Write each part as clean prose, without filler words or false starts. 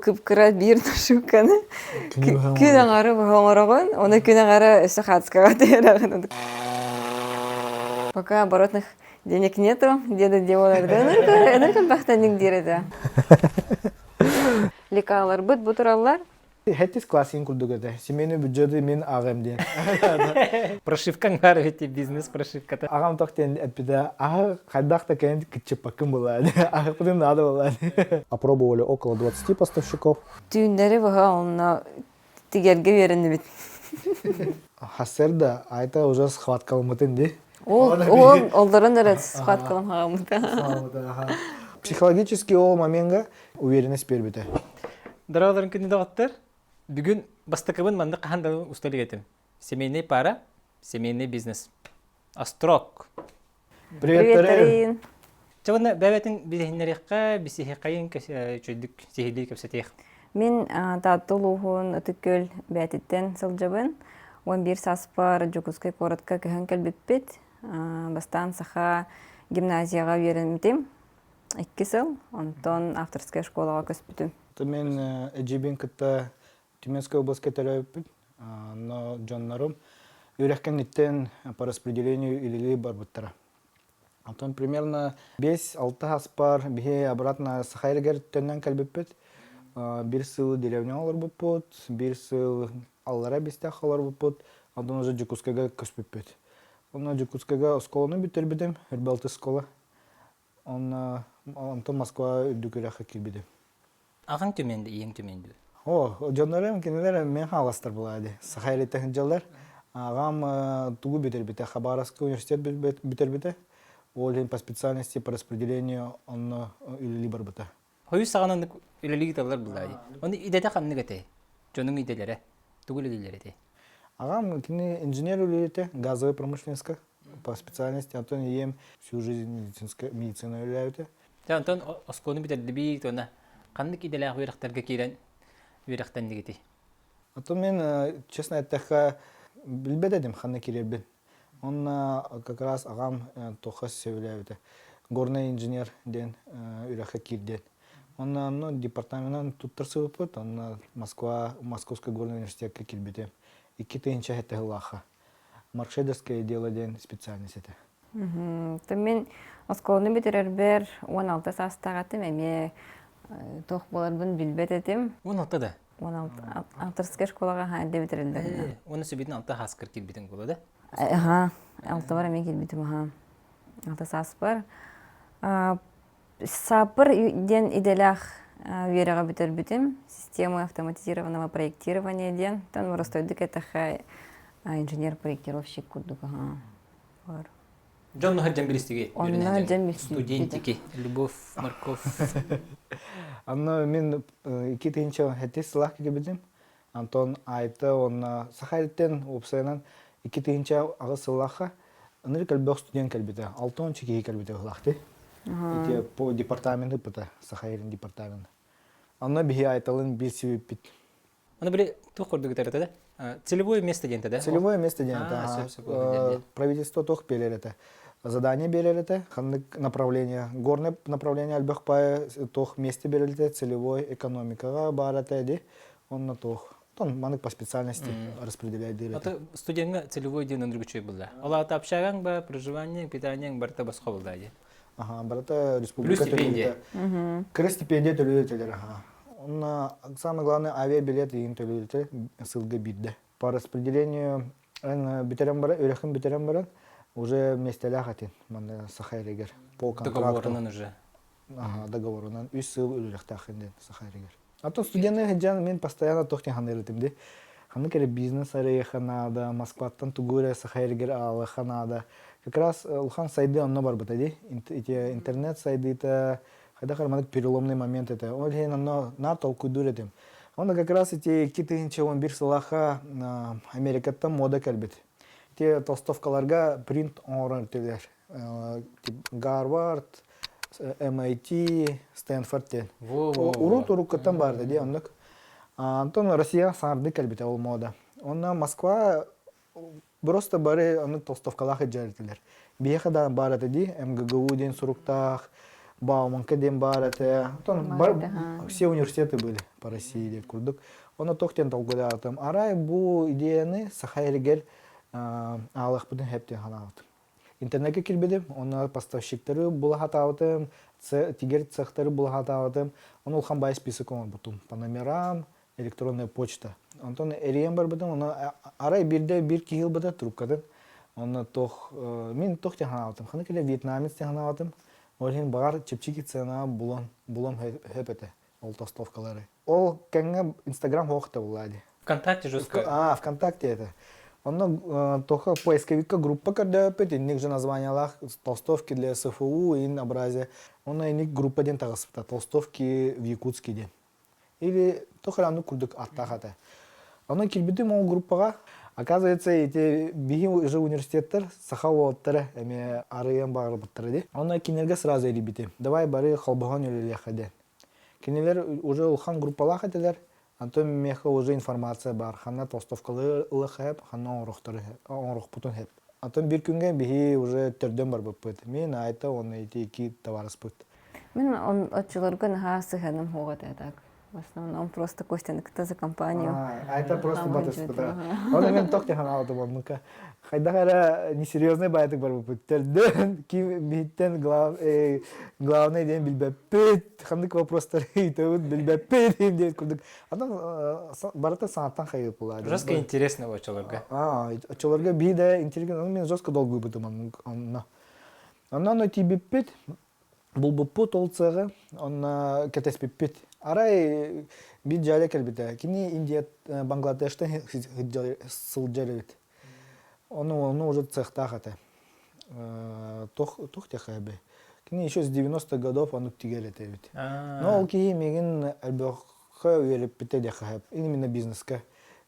Кып-кыра биир ношукканы күн аҥары оҥороҕун, ону күн аҥара өссө хаацкаҕа түһэрэҕин. Пока оборотных денег нету, деда делалар да ынырк элбэхтэнник диир этэ. Лекаларбыт бу тураллар. Хэттис классин курдук этэ. Семейный бюджеты мин ааҕым диэн. Прошивкаң баар эбит бизнес прошивката. Аҕам тох диэн эппитэ, аһы хайдах да кэлин кыччыппаккын буолаа Аһыкпытын наада буолаа Опробовали около 20 поставщиков. Түүннэри быһа онно тигэргэ үөрэннибит. Хассерда айта уже схваткаламмытын ди. Ол ол олдорон эрэ схваткалам хаҕаммыта. Психологически ол моментга уверенность бербите. Дороолорун күнү доҕоттор. Бүгүн бастакыбын маннык хаһан да уста илик этим. Семейный пара, семейный бизнес. Острог. Привет, Чэ уонна бэйэтин билиһиннэриэххэ, бисиһиэххэйин үчүгдүк сиһилии кэпсэтиэх. Мин Таатта улууһун Ытык Күөл бээтиттэн сылдьабын. 11 сааспар Дьокуускай куоратка көһөн кэлбиппит. Бастаан саха гимназияҕа үөрэммитим. Икки сыл, онтон авторскай школаҕа көспүтүм. Мен эдьиийбин кытта Тюменскай областка төрөөбүппүт. Онно дьоннорум үөрэх кэнниттэн по распределению үлэлии барбыттара. Онтон примерно 5-6 аспар биһи обратно Саха сиригэр төннөн кэлбиппит. Бир сыл деревняҕа олорбуппут, бир сыл аллара бистэх олорбуппут, онтон уже Дьокуускайга көспүппүт. Онно Дьокуускайга оскуоланы бүтэрбитим, Үрбэлти школа. Онно онтон Москва үрдүк үрэххэ киирбитим. Аҕаҥ Түмэнди, ийэҥ Түмэнди. О, дьоннорум кинилэр мен хааластар буолаа Саха элитэ сылдьаллар. Аҕам тугу бүтэрбитэ, Хабаровский университет бүтэрбитэ. Ол иһин по специальности по распределению онно үлэлии барбыта. Хойус саҕанан үлэлии таллар булаа Оны идэтэ ханнык этэй? Дьонуҥ идэлэрэ тугу үлэлииллэр этэй? Аҕам кини инженер үлэлиитэ газовой промышленностька по специальности, онтон ийэм всю жизнь медицинская медицина үлэлээбитэ. Дьэ, онтон оскуоланы бүтэрдибит уонна ханнык идэлээх үөрэхтэргэ киирэн үөрэхтэннигитий? Оттон мен, честно эттэххэ, билбэт этим ханна киирэрбин. Онно как раз аҕам туохха сөбүлээбитэ. Горный инженер диэн үрэххэ киирдиэн. Онно онно департаменынан туттарсыбыппыт, онно Москва, Московский горный университекка киирбитим. 2000 сэттэ сыллаахха. Маркшейдерское дело диэн специальность этэ. Мин оскуоланы бүтэрэрбэр 16 саастаах этим, эмиэ туох буоларбын билбэт этим. 16 да? 16 авторскай школаҕа эрдэ бүтэрэллэр. Уонна сүбэтин алта сааскар киирбитиҥ буолуо да? Аха, алтабар эмиэ киирбитим, аха. Алта сааспар. Саппыр диэн идэлээх үөрэҕи бүтэрбитим. Система автоматизированного проектирования диэн. Тон боростуойдук эттэххэ инженер-проектировщик курдук бар. Дьон сылдьан билистиги. Онно сылдьан билистиги. Студентики. Любовь Марков. Анна мен 2007 сылах кирбитим. Антон Айта уонна Саха сириттэн уопсайынан 2008 сыллаахха ынырык элбэх студент кэлбитэ. 6 киһи кэлбитэ быһыылаахтыы. Ити по департамент ыппыта, Саха сирин департамент. Онно биһи Айталын билсибиппит. Аны били туох курдук этэр этэ да? Целевое место диэн да? Целевое место диэн это. Правительство туох биэрэр этэ. Задание биэрэр этэ, ханнык направление. Горное направление элбэх пая туох место берер этэ, целевой экономикаҕа баар этэ ди. Онно туох. Тон манык по специальности распределяй диир этэ. Студеҥҥа целевой диэн ынырык үчүгэй булла. Ол аата общагаҥ ба, проживание, питание барыта босхо булла дии. Аха, барыта республика стипендия. Кыра стипендия төлүүр этилэр аха. Онно самое главное авиабилет иһин төлүүр этэ сылга биирдэ. По распределению эн бүтэрэн баран, үрэхин бүтэрэн баран уже миэстэлээх этин манна Саха эригэр по контракту. Договорунан уже. Аха, договорунан үс сыл үлэлэхтээххин диэн Саха эригэр. А то студенты сылдьан мин постоянно туох диэн саныыр этим дии. Ханнык эрэ бизнес арыйыахха наада, Москваттан тугу эрэ Саха эригэр аалыахха наада. Как раз улахан сайдыы онно барбыта дии. Ити интернет сайдыыта хайдах эрэ маннык переломный момент этэ. Ол иһин онно наар толкуйдуур этим. Онно как раз ити 2011 сыллаахха Америкаттан мода кэлбит. Ити толстовкаларга принт оҥорон этилэр. Гарвард, MIT, Стэнфорд диэн. Урут уруккуттан баарда дии оннук. Антон Россия саҥардыы кэлбитэ ол мода. Онно Москва просто бары оннук толстовкалаах илдьэр этилэр. Биһиэхэ да баар этэ дии, МГГУ диэн суруктаах, Бауманка диэн баар этэ. Оттон все университеты были по России диэн курдук. Ону туох диэн толкуйдаатым. Арай бу идеяны саха эригэр аалахпытын хэп диэн санаабытым. Интернекке кирбитим, онно поставщиктары була сатаабытым, тигэр цехтары була сатаабытым. Ону улахан баай список оҥорбутум. По номерам, электронная почта. Онтон эрийэн барбытым, ону арай биирдэ биир киһи ылбыта трубкатын. Онно туох мин туох диэн санаабытым, ханнык эле вьетнамец диэн санаабытым. Ол иһин баҕар чэпчэки цена булан булан хөп этэ ол толстовкалары. Ол кэмҥэ Инстаграм суох да буолла дии. ВКонтакте жестко. А, ВКонтакте это. Онно тоха поисковикка группа көрдөппүт, инник же названиялаах толстовки для СФУ ин образе. Онно инник группа диэн таҕыспыта, толстовки в Якутске диэн. Или туох эрэ оннук курдук аттаах этэ. Онон киирбитим ол группаҕа, оказывается, эти биһи уже университеттар саха уолаттара эмиэ арыйан баҕарбыттара дии. Онно кинилэргэ сразу эрийбитим. Давай бары холбоһон үлэлиэххэ диэн. Кинилэр уже улахан группалаах этилэр, антон миэхэ уже информация баар, ханна толстовкалары ылыахха сөп, ханна оҥоруохпутун сөп. Антон биир күҥҥэ биһи уже төрдөн барбыппыт. Мин, Айта уонна ити икки табаарыспыт. Мин оччолорго наһаа сыһыаным суох этэ так. В основном просто Костяны кытта за компанию. А это просто батыспыта. Оны мен тох теханаалатым оннука. Хайдах эрэ несерьезный баайтык барбыппыт. Төрдөн ким биһиттен главный диэн билбэппит. Ханнык вопростары ыйтабыт билбэппит диэн курдук. Аны барыта саҥаттан хайып була. Жестко интересно оччолорго. А, оччолорго би да интересно, мен жестко долгуйбутум онно. Онон тиийбиппит, булбуппут ол сыаҕы, онно кэтэспиппит. Арай биир дьээдэ кэлбитэ. Кини Индия Бангладештан сылдьар эбит. Ону, ону уже цехтаах этэ. Туох туох диэхэ Кини еще с 90-х годов ону тигэр этэ эбит. Но ол киһи миигин элбэххэ үөрэппитэ диэхэ именно бизнеска.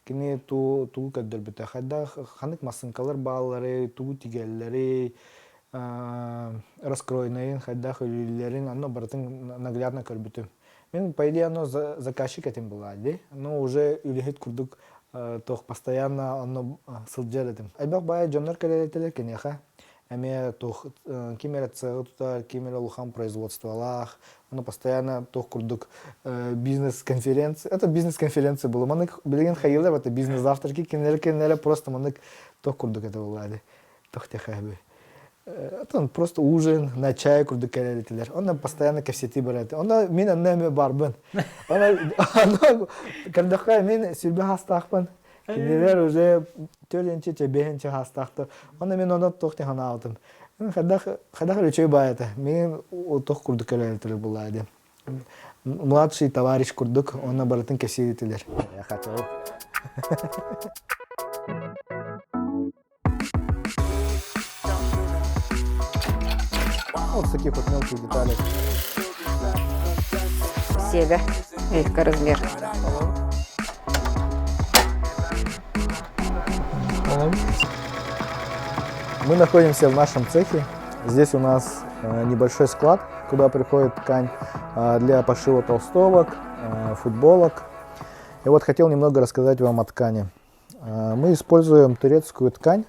Кини тугу көрдөрбүтэ, хайдах ханнык массыынкалар баалларый, тугу тигэллэрий, раскройнайын, хайдах үлэлииллэрин, онно барытын наглядно көрбүтүм. Мин, по идее, оно заказчик этим была, дии. Но уже үлэһит курдук туох постоянно онно сылдьар этим. Элбэх баай дьоннор кэлэр этилэр киниэхэ. Эмиэ туох ким эрэ цеҕы тутар, ким эрэ улахан производстволаах, ону постоянно туох курдук бизнес-конференция, это бизнес-конференция было. Маннык билигин хайыылар это бизнес-завтраки кинилэри кинилэри просто маннык туох курдук это была туох тэхэби. Это просто ужин на чай курдук кэлэр этилэр. Онно постоянно кэпсэтии бар этэ. Онно мин онно эмиэ барбын. Онно көрдөххө мин сүрбэ хастаахпын. Кинилэр уже төрүнчү чэбиһинчи хаастаахтар. Онно мин онно туох диэн санаабытым. Хайдах хайдах үчүгэй баай этэ. Мин туох курдук кэлэр буоллаа диэн. Младший товарищ курдук онно барытын кэпсиир этилэр. Я хотел. Вот таких вот мелких деталей. Сега, Вика размер. Мы находимся в нашем цехе. Здесь у нас небольшой склад, куда приходит ткань для пошива толстовок, футболок. И вот хотел немного рассказать вам о ткани. Мы используем турецкую ткань.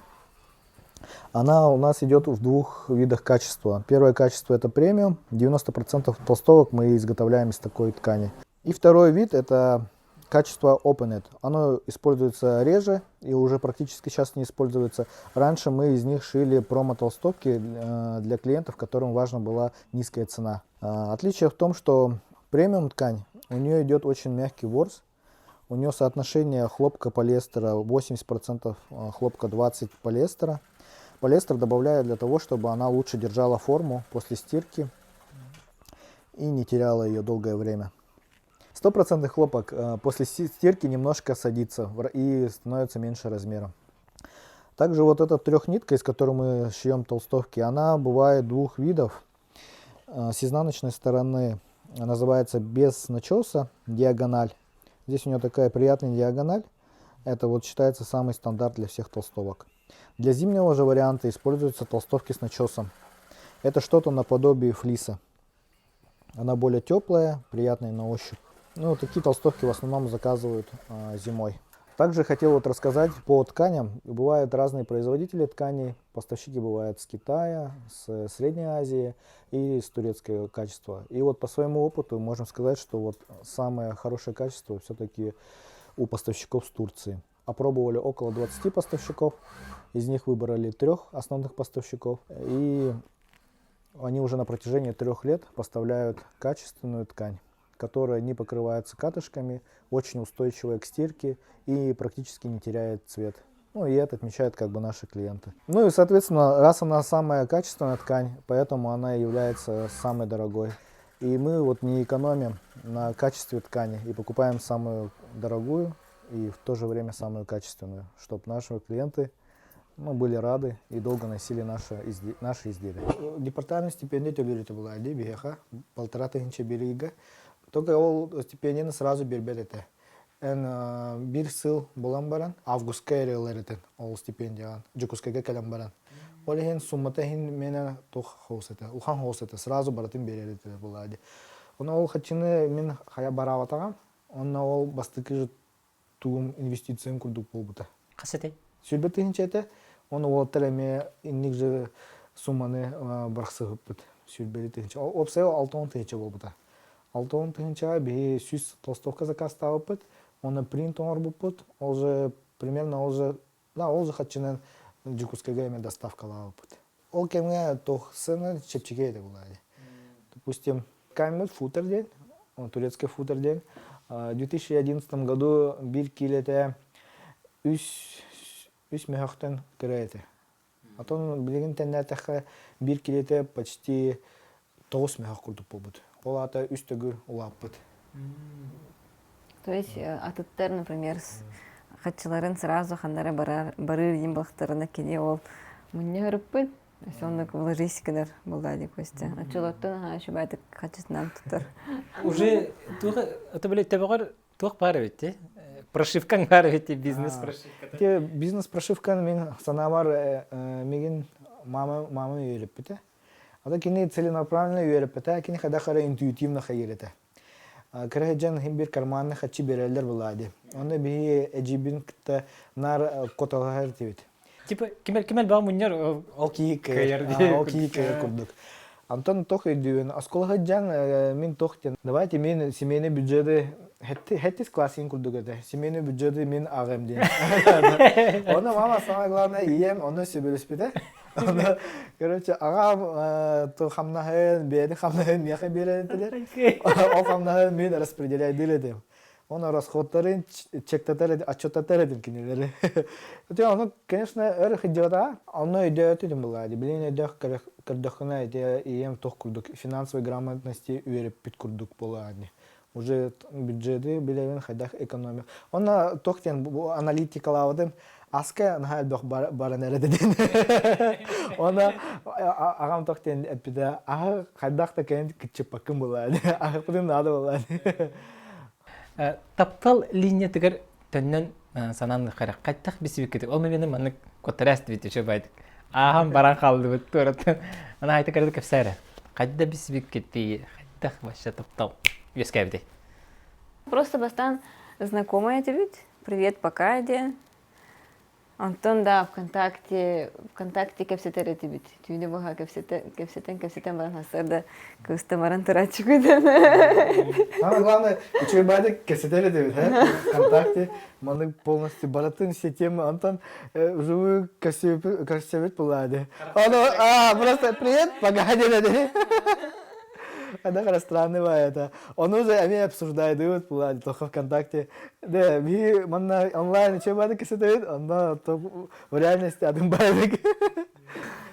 Она у нас идет в двух видах качества. Первое качество это премиум. 90% толстовок мы изготовляем из такой ткани. И второй вид это качество OpenNet. Оно используется реже и уже практически сейчас не используется. Раньше мы из них шили промо-толстовки для клиентов, которым важна была низкая цена. Отличие в том, что премиум ткань, у нее идет очень мягкий ворс, у нее соотношение хлопка-полиэстера 80% хлопка, 20 полиэстера. Полиэстер добавляю для того, чтобы она лучше держала форму после стирки и не теряла ее долгое время. Стопроцентный хлопок после стирки немножко садится и становится меньше размером. Также вот эта трехнитка, из которой мы шьем толстовки, она бывает двух видов. С изнаночной стороны называется без начеса, диагональ. Здесь у нее такая приятная диагональ. Это вот считается самый стандарт для всех толстовок. Для зимнего же варианта используются толстовки с начесом. Это что-то наподобие флиса. Она более теплая, приятная на ощупь. Ну, такие толстовки в основном заказывают зимой. Также хотел вот рассказать по тканям. Бывают разные производители тканей. Поставщики бывают с Китая, с Средней Азии и с турецкого качества. И вот по своему опыту можем сказать, что вот самое хорошее качество все-таки у поставщиков с Турции. Опробовали около 20 поставщиков, из них выбрали трех основных поставщиков. И они уже на протяжении трех лет поставляют качественную ткань, которая не покрывается катышками, очень устойчивая к стирке и практически не теряет цвет. Ну и это отмечают как бы наши клиенты. Ну и, соответственно, раз она самая качественная ткань, поэтому она и является самой дорогой. И мы вот не экономим на качестве ткани и покупаем самую дорогую и в то же время самую качественную, чтобы наши клиенты ну, были рады и долго носили наши, изде- наши изделия. Департамент стипендия төлүүр этэ буолла дии биһиэхэ полтора тыһыынча биир ыйга. Только ол стипендияны сразу биэрбэт этэ. Эн биир сыл булан баран августка эрэ ылар этин ол стипендияҕын Дьокуускайга кэлэн баран. Ол иһин суммата иһин миэнэ туох хоус этэ, улахан хоус этэ, сразу барытын биэрэр этэ буолла дии. Ону ол хаччыны мин хайа бараабатаҕым, онно ол бастакы тугум инвестициям курдук буолбута. Хас этэй? 120 тыһыынча этэ. Оны уолаттар эмиэ инник же сумманы бырахсыһыппыт. 120 тыһыынча. Уопсайа 60 тыһыынча буолбута. 60 тыһыынчаҕа биһи 100 толстовка заказтаабыппыт. Оны принт оҥорбуппут. Ол же примерно ол же да, ол же хаччынан Дьокуускайга эмиэ доставкалаабыппыт. Ол кэмҥэ туох сыана чэпчэки этэ буолаа Допустим, тканьбыт футер диэн, турецкий футер диэн. В 2011 году биир киилэтэ үс үс мөһөхтөн кыра этэ. Отон билигин тэннээтэххэ биир киилэтэ почти тоҕус мөһөх курдук буолбут. Ол аата үс төгүл улааппыт. То есть атыттар, например, хаччыларын сразу ханнара барар барыр диэн былахтарына кини ол мунньа ырыппыт соннук вложись гынар буолла дии Костя. Оччолортон аһаа үчүгэйдик хаччытынан тутар. Уже туох это были төбөҕөр туох баар эбит ти? Прошивкаң баар эбит ти бизнес прошивката. Те бизнес прошивканы мин санаабар мигин мама мама үөрэппитэ. Ата кини целенаправленно үөрэппэтэ, кини хайдах эрэ интуитивно хайыр этэ. Кыра дьон иһин биир карманны хаччы биэрэллэр буолаа дии. Онно биһи эдьиийбин кытта наар котолоһор этибит. Типа кимэл кимэл баа мунньар ол киһи кыайар ол киһи кыайар курдук. Антон тох өйдүүбүн оскуола сылдьан мин тох диэн давайте мин семейный бюджеты хэттис классин курдук этэ семейный бюджеты мин ааҕыам диэн. Онно мама самое главное ийэм онно сөбүлэспитэ. Ону, короче, аҕам хамнаһын, бэйэтин хамнаһын миэхэ биэрэн этилэр. Ол хамнаһын мин распределяйдыыр этим. Оны расходтарын чектатар, отчеттатар этим кинилэри. Ону, конечно, өр сылдьыбатаҕа. Онно өйдөөтүм былаа. Билигин өйдөөх көрдөххүнэ ити ийэм туох курдук финансовой грамотности үөрэппит курдук буолаа уже бюджеты билэбин хайдах экономия онно туох диэн бу аналитикалаабытым аска наһаа элбэх баран эрэ диэн онно аҕам туох диэн эппитэ аһы хайдах да кэлин кыччыппаккын буолаа аһыкпытын наада буолаа таптал линиятыгар төннөн санаан харах хайдах бисибиккитик ол мені маннык коттарас дибит үчө байдык ааһан баран хаалдыбыт туораттан ана айта кэрэ кэпсээрэ хайда бисибиккити хайдах вообще таптал үөскээбитий Просто бастаан знакомая этибит привет пока диэн Онтон да ВКонтакте ВКонтакте кэпсэтэр этибит. Түүнү быһа кэпсэтэн кэпсэтэн кэпсэтэн баран сарсыарда кыыста баран турааччы Самое главное, үчүгэй баайдык кэпсэтэр этибит, э? ВКонтакте маннык полностью баратын все темы Антон вживую көрсөбүт булаады. Ону а просто привет, пока диэн Она странный это. Он уже эмиэ обсуждает булаады только ВКонтакте. Да, би манна онлайн үчүгэй баайдык кэпсэтэбит, онно в реальности атын баайдык.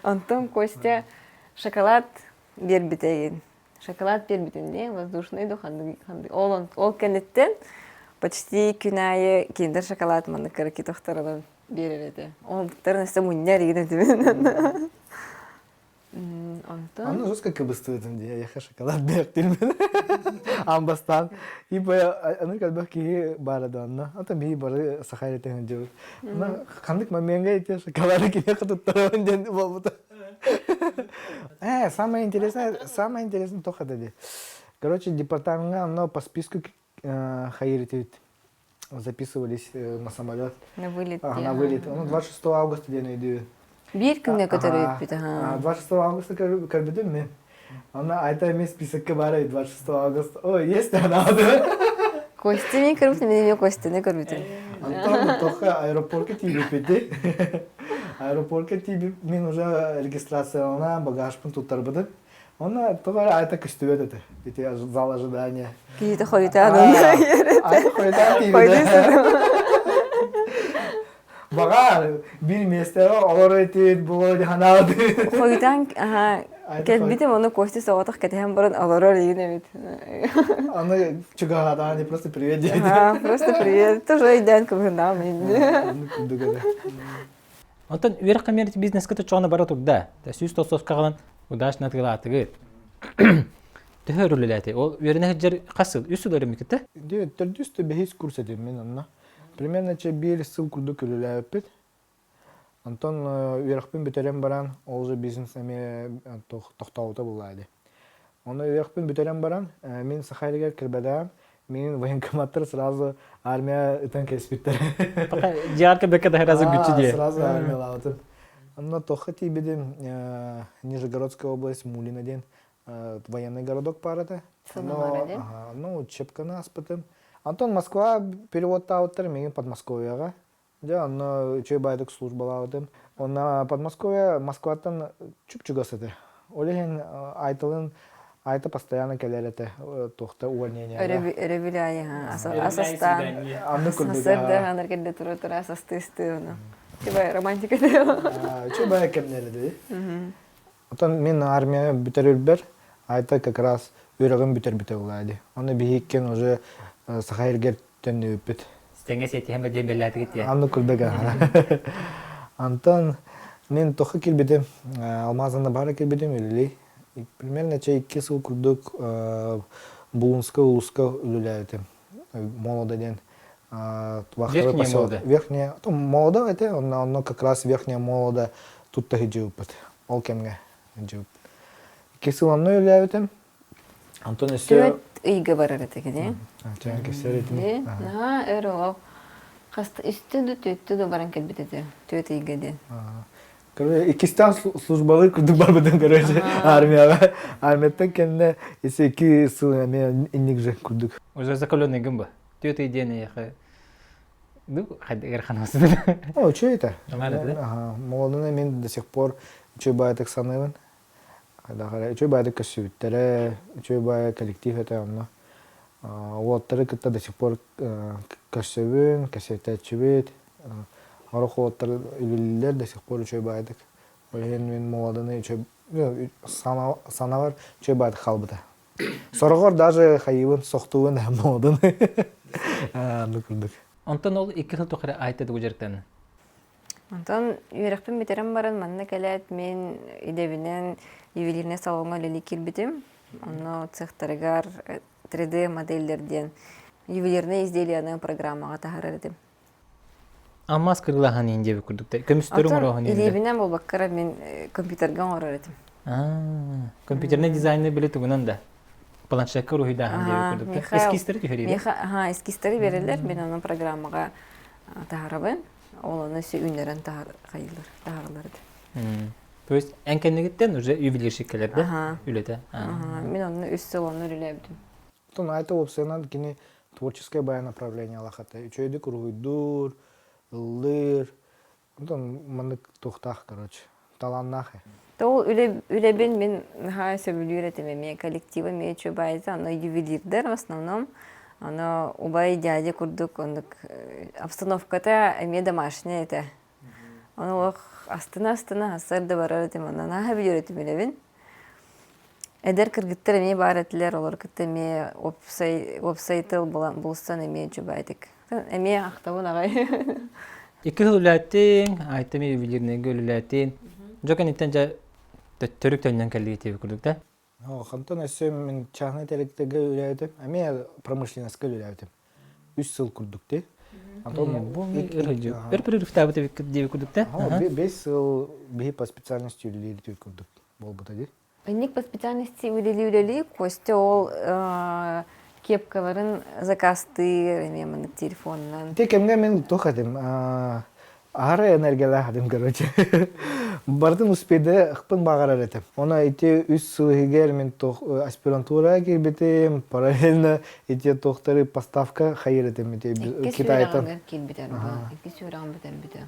Онтон Костя шоколад биэрбитэгин. Шоколад биэрбитин дии, воздушный да ханнык ол ол кэнниттэн почти күн аайы киндер шоколад маннык кыракый тохторунан биэрэр этэ. Ол өссө мунньар игин этибин. Онтон Аны жестко кыбыстыбытым дии, эйиэхэ шоколад биэртирмин. Аан бастаан типа аны элбэх киһи баара да онно. Ата биһи бары саха эрэтэ сылдьыбыт. Аны ханнык момеҥҥа ити шоколады киниэхэ туттарабын диэн буолбута. Э, самое интересное, самое интересное туох этэ дии. Короче, департамеҥҥа онно по списку хайыр этибит. записывались на самолет. На вылет. На вылет. Ну, 26 августа диэн өйдүүбүн. Биир күҥҥэ көтөрүппүт. 26 августа көрбүтүм мин. Аны айта эмиэ списокка баар 26 августа. Ой, есть она. Костя мен көрбүтүм, мен эмиэ Костяны көрбүтүм. Антон тоха аэропортка тиийбиппити. Аэропортка тиийбип мин уже регистрациялана багажпын туттарбытым. Онно тоҕо эрэ айта көстүбэт этэ. Ити зал ожидания. Киһитэ хойутаан Айта хойутаан тиийбитэ. Баҕар биир миэстэҕэ олорор этибит буолуо дии санаабытым. Хойутаан кэлбитим ону Костя соҕотох кэтэһэн баран олорор игин эбит. Аны чугаһаатаҕа не просто привет диэбит. Просто привет. Тоже өйдөөн кыбыһыннаҕым инни. Курдук этэ. Онтон үөрэх коммерция бизнеска чоҕуна бара турда. Сүүс тоссоска хаалан удачно атыылаатыгыт. Төһө өр үлэлээтэ? Ол үөрэнэ сылдьар хас сыл? Үс сыл өрөммүкүтэ? Төрдүс да бэһис курс этим мин онно. Примерно че биир сыл курдук үлэлээбиппит. Онтон үөрэхпин бүтэрэн баран, ол же бизнес эмиэ тохтообута буолла ди. Ону үөрэхпин бүтэрэн баран, мин Саха сиригэр кэлбэтэҕим. Мин военкоматтар сразу армия ытан кэспиттэр. Пока дьаарка бэкэ да сразу күччү дии. Сразу армиялаабытым. Онно тохха тиийбитим Нижегородская область Мулино диэн военный городок баар этэ. Онно учебканы аспытым. Антон Москва переводтаабыттар миигин Подмосковьеҕа. Дьэ, онно үчүгэй баайдык службалаабытым. Онно Подмосковье Москваттан чуп-чугас этэ. Ол иһин Айталын Айта постоянно кэлэр этэ туохта увольнениега. Өрөбүл аайы асастаан. Анны курдук. Сырда кэлде тура тура асастыы ону. Үчүгэй романтика Үчүгэй кэмнэр этэ. Оттон мин армия бүтэрэрбэр Айта как раз үөрэҕин бүтэрбитэ буолаа дии. Ону биһиккин уже Саха сиригэр төннүбүппүт. Тэҥҥэ сиэтиһэн бэрдиэн бэлээтигит диye. Анны курдук Антон мин тохо киирбитим, Алмазаны бара киирбитим үлэлии. Примерно чэ икки сыл курдук Булунскай улууска үлэлээбитим. Молодо диэн вахтовый поселок. Верхняя Молодо это, онно как раз Верхняя Молодо тут сылдьыбыппыт. Ол кэмҥэ сылдьыбыппыт. Икки сыл онно үлэлээбитим. Антон өссө Түөрт ыйга барар этэ кини. Чээн кэпсээр этини. Наһаа өр олох хаста үстэ да түөттэ да баран кэлбит этэ. Түөрт ыйга диэн. Короче, иккистээн службалыы курдук барбытым, короче, армияҕа. Армияттан кэннэ есе икки сыл эмиэ инник же курдук. Уже закаленный гын бу. Түөрт ый диэн эйиэхэ ну хайдыгар ханасыды. О, үчүгэй этэ. Нормально да? Ага, молодыны мен до сих пор үчүгэй баайдык саныыбын. Үчүгэй баайдык көрсүбүттэрэ, үчүгэй баай коллектив этэ онно. Уолаттары кытта до сих пор көрсөбүн, кэпсэтээччибит. Сорох уолаттар үлэлииллэр до сих пор үчүгэй баайдык. Ол иһин мин молодыны үчүгэй санаабар үчүгэй баайдык хаалбыта. Сороҕор даже хайыыбын, сохтуубун молодыны. Оннук курдук. Онтон ол икки сыл тухары айта тугу дьарыктанна? Онтон үөрэхпин бүтэрэн баран манна кэлээт мин идэбинэн ювелирнай салоҥҥа үлэлии киирбитим. Онно цехтарыгар 3D модельдер диэн ювелирнай изделияны программаҕа таһаарар этим. Алмаас кыргылаһан иин диэбит курдук көмүстөрү оҥороһун иин Илиибинэн буолбаккара мин компьютерга оҥорор этим. Компьютерный дизайны били тугунан да планшетка уруһуйдааһын диэбит курдук эскизтери түһэриилэр. Аха, эскизтери береллер, мен ону программаҕа таһаарабын. Ол ону өссө үүннэрэн таһаарылар таһаараллар этэ. То есть эн кэннигиттэн уже ювелирщик кэлэр да үлэтэ? Мин онно үс сыл онно үлэлээбитим. Оттон айта уопсайынан кини творческай баай направлениелаах этэ. Үчүгэйдик уруһуйдуур, ыллыыр. Онтон маннык туохтаах, короче, талааннаах э. Ол үлэбин мин наһаа сөбүлүүр этим эмиэ коллектива эмиэ үчүгэй ону ювелирдэр в основном ону убай дядя курдук оннук обстановката эмиэ домашняя этэ ону олох астына астына сарда барар этим онно наһаа билэр этим үлэбин эдэр кыргыттар эмиэ баар этилэр олор кытта эмиэ уопсай уопсай тыл булсан эмиэ үчүгэйдик эмиэ ахтабын аҕай Икки сыл үлэлээтиҥ, айта эмиэ ювелирнайга үлэлээтиҥ. Дьэ кэнниттэн дьэ төрүк төннөн кэллигит диэбит курдук да? Хантан өссө мин частный тэрилтэгэ үлэлээтим. Эмиэ промышленностька үлэлээбитим. Үс сыл курдук дии. Антон өр перерывтаабыт эбиккит диэбит курдук да? Бес сыл биһи по специальности үлэлиир курдук буолбута дии. Инник по специальности үлэлии-үлэлии Костя ол. Кепкаларын заказтыыр эмиэ маннык телефонунан. Ити кэмҥэ мин туох этим аһара энергиялаах этим короче. Барытын успейдыахпын баҕарар этим. Она ити үс сыл иһигэр мин туох аспирантураҕа киирбитим, параллельно ити туохтары поставка хайыр этим ити Иккис Китайтан. үөрэҕиҥ киирбитэ Иккис үөрэҕин бүтэрбитэ.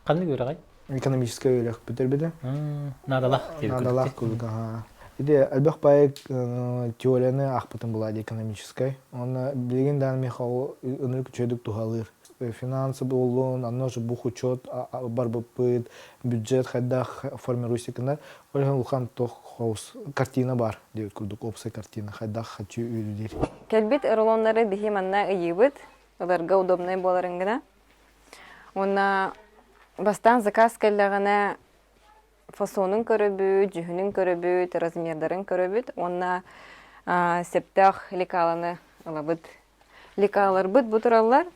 Ханнык үөрэҕий? Экономическай үөрэх бүтэрбитэ. Наадалаах диэбит Наадалаах курдук аhaa. Ити элбэх баайы теорияны аахпытым была экономическай. Уонна билигин даҕаны миэхэ ол ынырык үчүгэйдик туһалыыр. Финансы буоллун, онно же бухучет барбыппыт, бюджет хайдах формируйся гынар. Ол иһин улахан туох хаус картина бар диэбит курдук общая картина хайдах хочу үлэлиир. Кэлбит рулоннары биһи манна ыйыыбыт, ыларга удобнай буоларын гына. Уонна бастаан заказ кэллэҕинэ фасонун көрөбүт, дьүһүнүн көрөбүт, размердарын көрөбүт уонна сөптөөх лекаланы ылабыт. Лекаларбыт бу тураллар.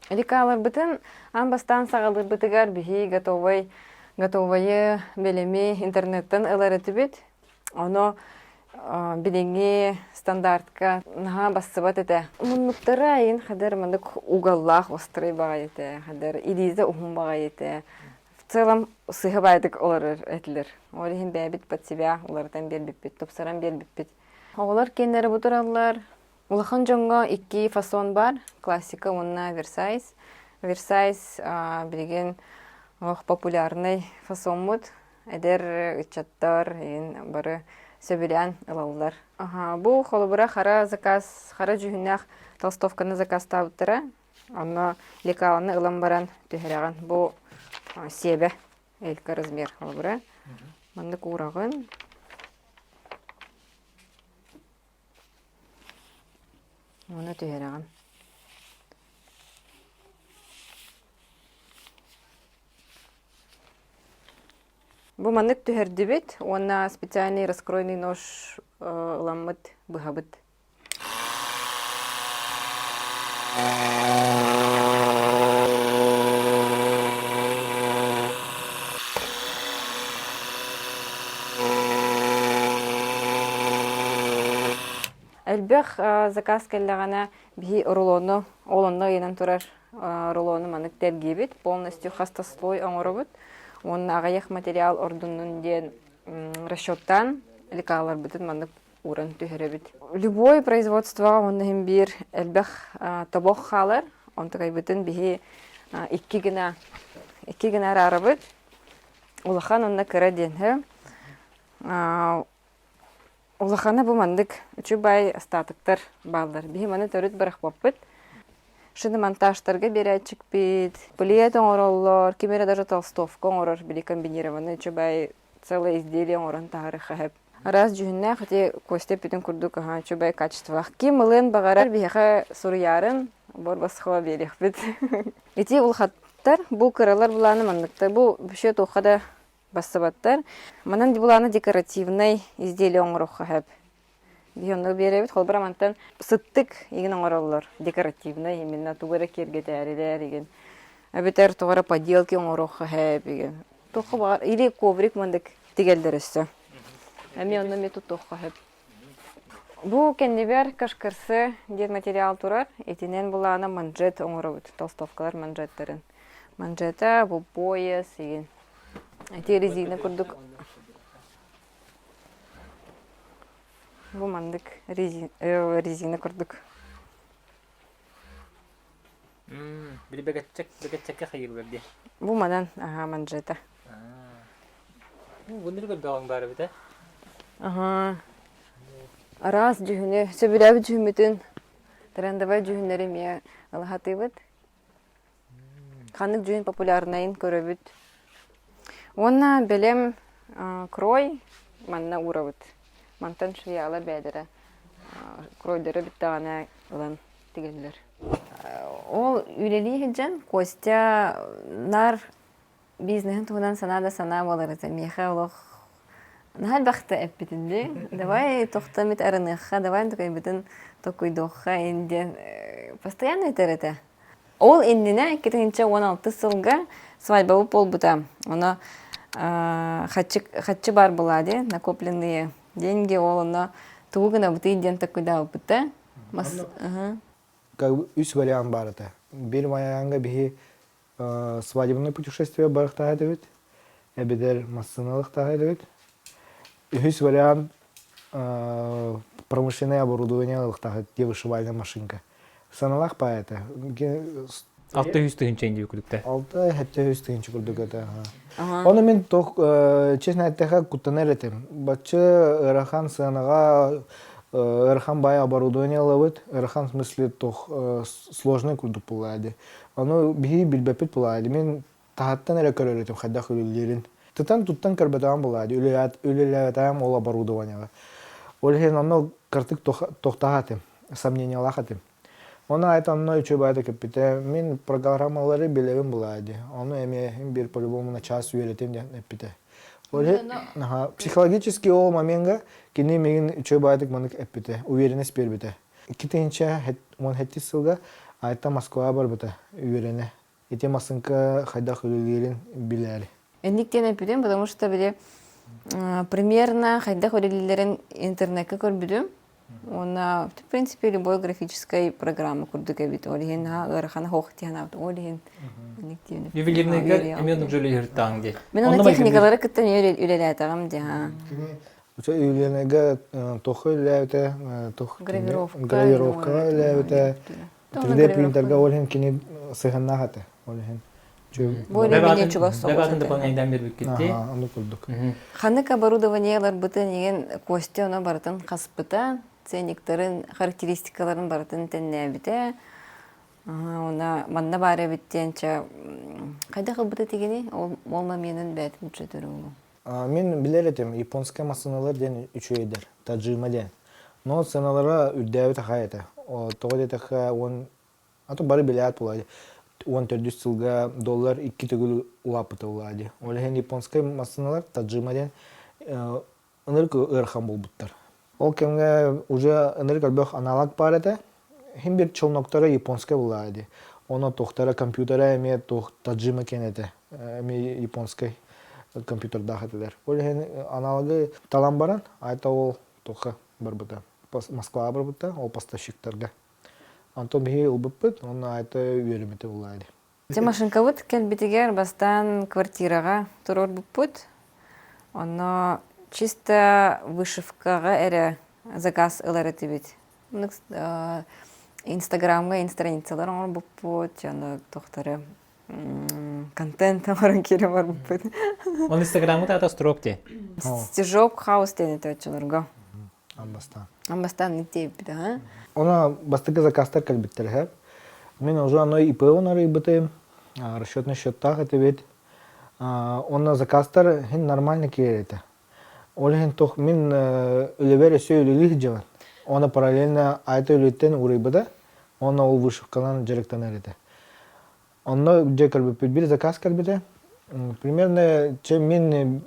Лекаларбытын аан бастаан саҕалыырбытыгар биһи готовай готовайы бэлэми интернеттэн ылар этибит. Ону билиҥҥи стандартка наһаа бассыбат этэ. Муннуктара айын хадыр маннык угаллаах острый баҕайы этэ, хадыр илиитэ уһун баҕайы этэ. В целом сыһа баайдык олорор этилэр. Ол иһин бэйэбит под себя уларытан биэрбиппит, тупсаран биэрбиппит. Оҕолор киэннэрэ бу тураллар. Улахан дьоҥҥо икки фасон бар, классика уонна оверсайз. Оверсайз билигин олох популярнай фасоммут. Эдэр ыччаттар иин бары сөбүлээн ылаллар. Аха, бу холобура хара заказ, хара дьүһүннээх толстовканы заказтаабыттара. Онно лекаланы ылан баран түһэрэҕин. Бу сиэбэ элька размер холобура. Маннык уураҕын. Уонна түһэрэҕин. Бу маннык түһэрдибит уонна специальный раскройный нож ыламмыт быһабыт. Элбэх заказ кэллэҕинэ биһи рулону ол онно ыйанан турар рулону маннык тэлгиибит, полностью хас да слой оҥоробут уонна аҕыйах материал ордуннун диэн расчеттаан лекаларбытын маннык ууран түһэрэбит. Любой производствоҕа уонна иһин биир элбэх тобох хаалар, онтукайбытын биһи икки гына икки гына араарабыт. Улахан уонна кыра диэн Улахана бу маннык үчүгэй остатоктар бааллар. Биһи маны төрүт бырахпаппыт. Шиномонтажтарга биэрээччикпит, плед оҥороллор, ким эрэ даже толстовка оҥорор, били комбинированный үчүгэй целое изделие оҥорон таһаарыахха сөп. Араас дьүһүннээх ити Костя эппитин курдук аһаа үчүгэй качестволаах. Ким ылыан баҕарар биһиэхэ суруйаарын бор босхо биэриэхпит. Ити улахаттар, бу кыралар былааны манныктар. Бу вообще туохха да бассыбаттар. Манан былааны декоративнай изделие оҥоруохха сөп. Биһи онно биэрэбит. Холобура мантан сыттык игин оҥороллор. Декоративнай именно тугу эрэ киэргэтээрилэр игин. Эбэтэр тугу эрэ поделки оҥоруохха сөп игин. Туохха баҕар или коврик мандык тигэллэр өссө. Эмиэ онно эмиэ туттуохха сөп. Бу кэннибэр кашкырсы диэн материал турар. Итинэн былаана манжет оҥоробут. Толстовкалар манжеттарын. Манжета бу пояс игин. Ити резина курдук Бу маннык резина курдук. Били бэгэччэк бэгэччэккэ хайыыллар дии. Бу манан аһаа манжета. Бу көрдөҕүҥ баар эбит ээ. Аһаа. Араас дьүһүнү, сөбүлээбит дьүһүммүтүн трендовай дьүһүннэри эмиэ ылаһатыыбыт. Ханнык дьүһүн популярнайын көрөбүт. Уонна бэлэм крой манна уурабыт. Мантан швеялар бэйэлэрэ кройдара бүттэҕинэ ылан тигэллэр. Ол үлэлии сылдьан Костя наар бизнеһин туһунан санаа да санаа буолар этэ. Миэхэ олох наһаа элбэхтэ эппитин дии. Давай тохто эмит арыныахха, давай токайбытын токуйдуохха ин диэн постоянно этэр этэ. Ол иннинэ 2016 сылга свадьбабыт буолбута. Оно хаччы, хаччы бар была дии, накопленные деньги, ол оно тугу гынабытый диэн такуйдаабыппыт да. Мас Как бы үс вариант баар этэ. Биир варианга биһи свадебное путешествие барыахтаах этибит, эбэтэр массыыналыахтаах этибит. Үһүс вариант промышленное оборудование ылыахтаах этэ, вышивальная машинка. Сыаналаах баа этэ. 600 тыһыынча инди курдук 6-700 тыһыынча курдук этэ. Ону мин туох честно эттэхэ куттанар этим. Бачча ыарахан сыанаҕа ыарахан баай оборудование ылабыт, ыарахан в смысле туох сложный курдук буолла ди. Ону биһиги билбэппит буолла ди. Мин таһаттан эрэ көрөр этим хайдах үлэлиирин. Тытан туттан көрбөтөҕүм буолла ди. Үлэлээбэтэҕим ол оборудованиеҕа. Ол иһин онно кыртык тохтоох этим, сомнениялаах этим. Ону айт онно үчүгэй баайда кэппитэ. Мин программалары билэбин булаа дии. Ону эмиэ биир по-любому на час үөрэтим диэн эппитэ. Ол психологически ол моментга кини миигин үчүгэй баайдык маннык эппитэ, уверенность биэрбитэ. 2017 сылга Айта Москваҕа барбыта үөрэнэ. Ити массыынка хайдах үлэлиирин билээри. Инник диэн эппитим, потому что били примерно хайдах үлэлииллэрин интернеккэ көрбүтүм. Уонна в принципе любой графическай программа курдук эбит. Ол иһин ыарахана хоох диэн ол иһин инник диэн. Ювелирныйга эмиэ оннук үлэлиир дии. Мин онно техникалары кытта эмиэ үлэлээтэҕим дии. Ювелирныйга туохха үлэлээбитэ, гравировкаҕа үлэлээбитэ, 3D принтерга ол иһин кини сыһыаннаах этэ. Ол иһин Более-менее чугас соҕус Бэбатын дополнительно бербиккитти. Ону курдук. Ханнык оборудованиеларбытын игин Костя ону барытын хаспыта, ценниктарын, характеристикаларын барытын тэннээбитэ. Уна манна баар эбит диэн чэ хайдах ылбыта тигини ол ол моменын бээтин үчүтөрүҥ Мин билэр этим, японскай массыыналар диэн үчүгэйдэр, Таджима диэн. Но сыаналара үрдээбит аҕай этэ. Тоҕо диэтэххэ, уон а то бары билээт буолаа 14 сылга доллар икки төгүл улааппыта буолаа дии. Ол иһин японскай массыыналар Таджима диэн ынырык ыарахан буолбуттар. Ол кэмҥэ уже ынырык элбэх аналог баар этэ. Иһин бир челноктара японскай буолаа дии. Оно туохтара компьютера эмиэ туох Таджима киэн этэ. Эмиэ японскай компьютердаах этилэр. Ол иһин аналогы талан баран, айта ол туохха барбыта. Москваҕа барбыта, ол поставщиктарга. Онтон биһиги ылбыппыт, онно айта үөрэммитэ буолаа дии. Дьэ машинкабыт кэлбитигэр бастаан квартираҕа туруорбуппут. Онно чисто вышивкаҕа эрэ заказ ылар этибит. Инстаграмҥа инстраницалар оҥорбуппут, дьону тохтору контент оҥорон киирэн барбыппыт. Ол Инстаграмҥа таата строк дии. Стежок хаус диэн этэ оччолорго. Амбастаан. Амбастаан итиэбит, аха. Она бастакы заказтар кэлбиттэр эһэ. Мин уже оно ИП-ун арыйбытым, расчетный счеттаах этибит. Онно заказтар хин нормально киирэр этэ. Ол иһин туох мин үлэбэр өссө үлэлии сылдьабын. Оны параллельно айта үлэттэн уурайбыта. Онно ол вышивканан дьарыктанар этэ. Онно дьэ көрбүппүт бир заказ кэлбитэ. Примерно чэ мин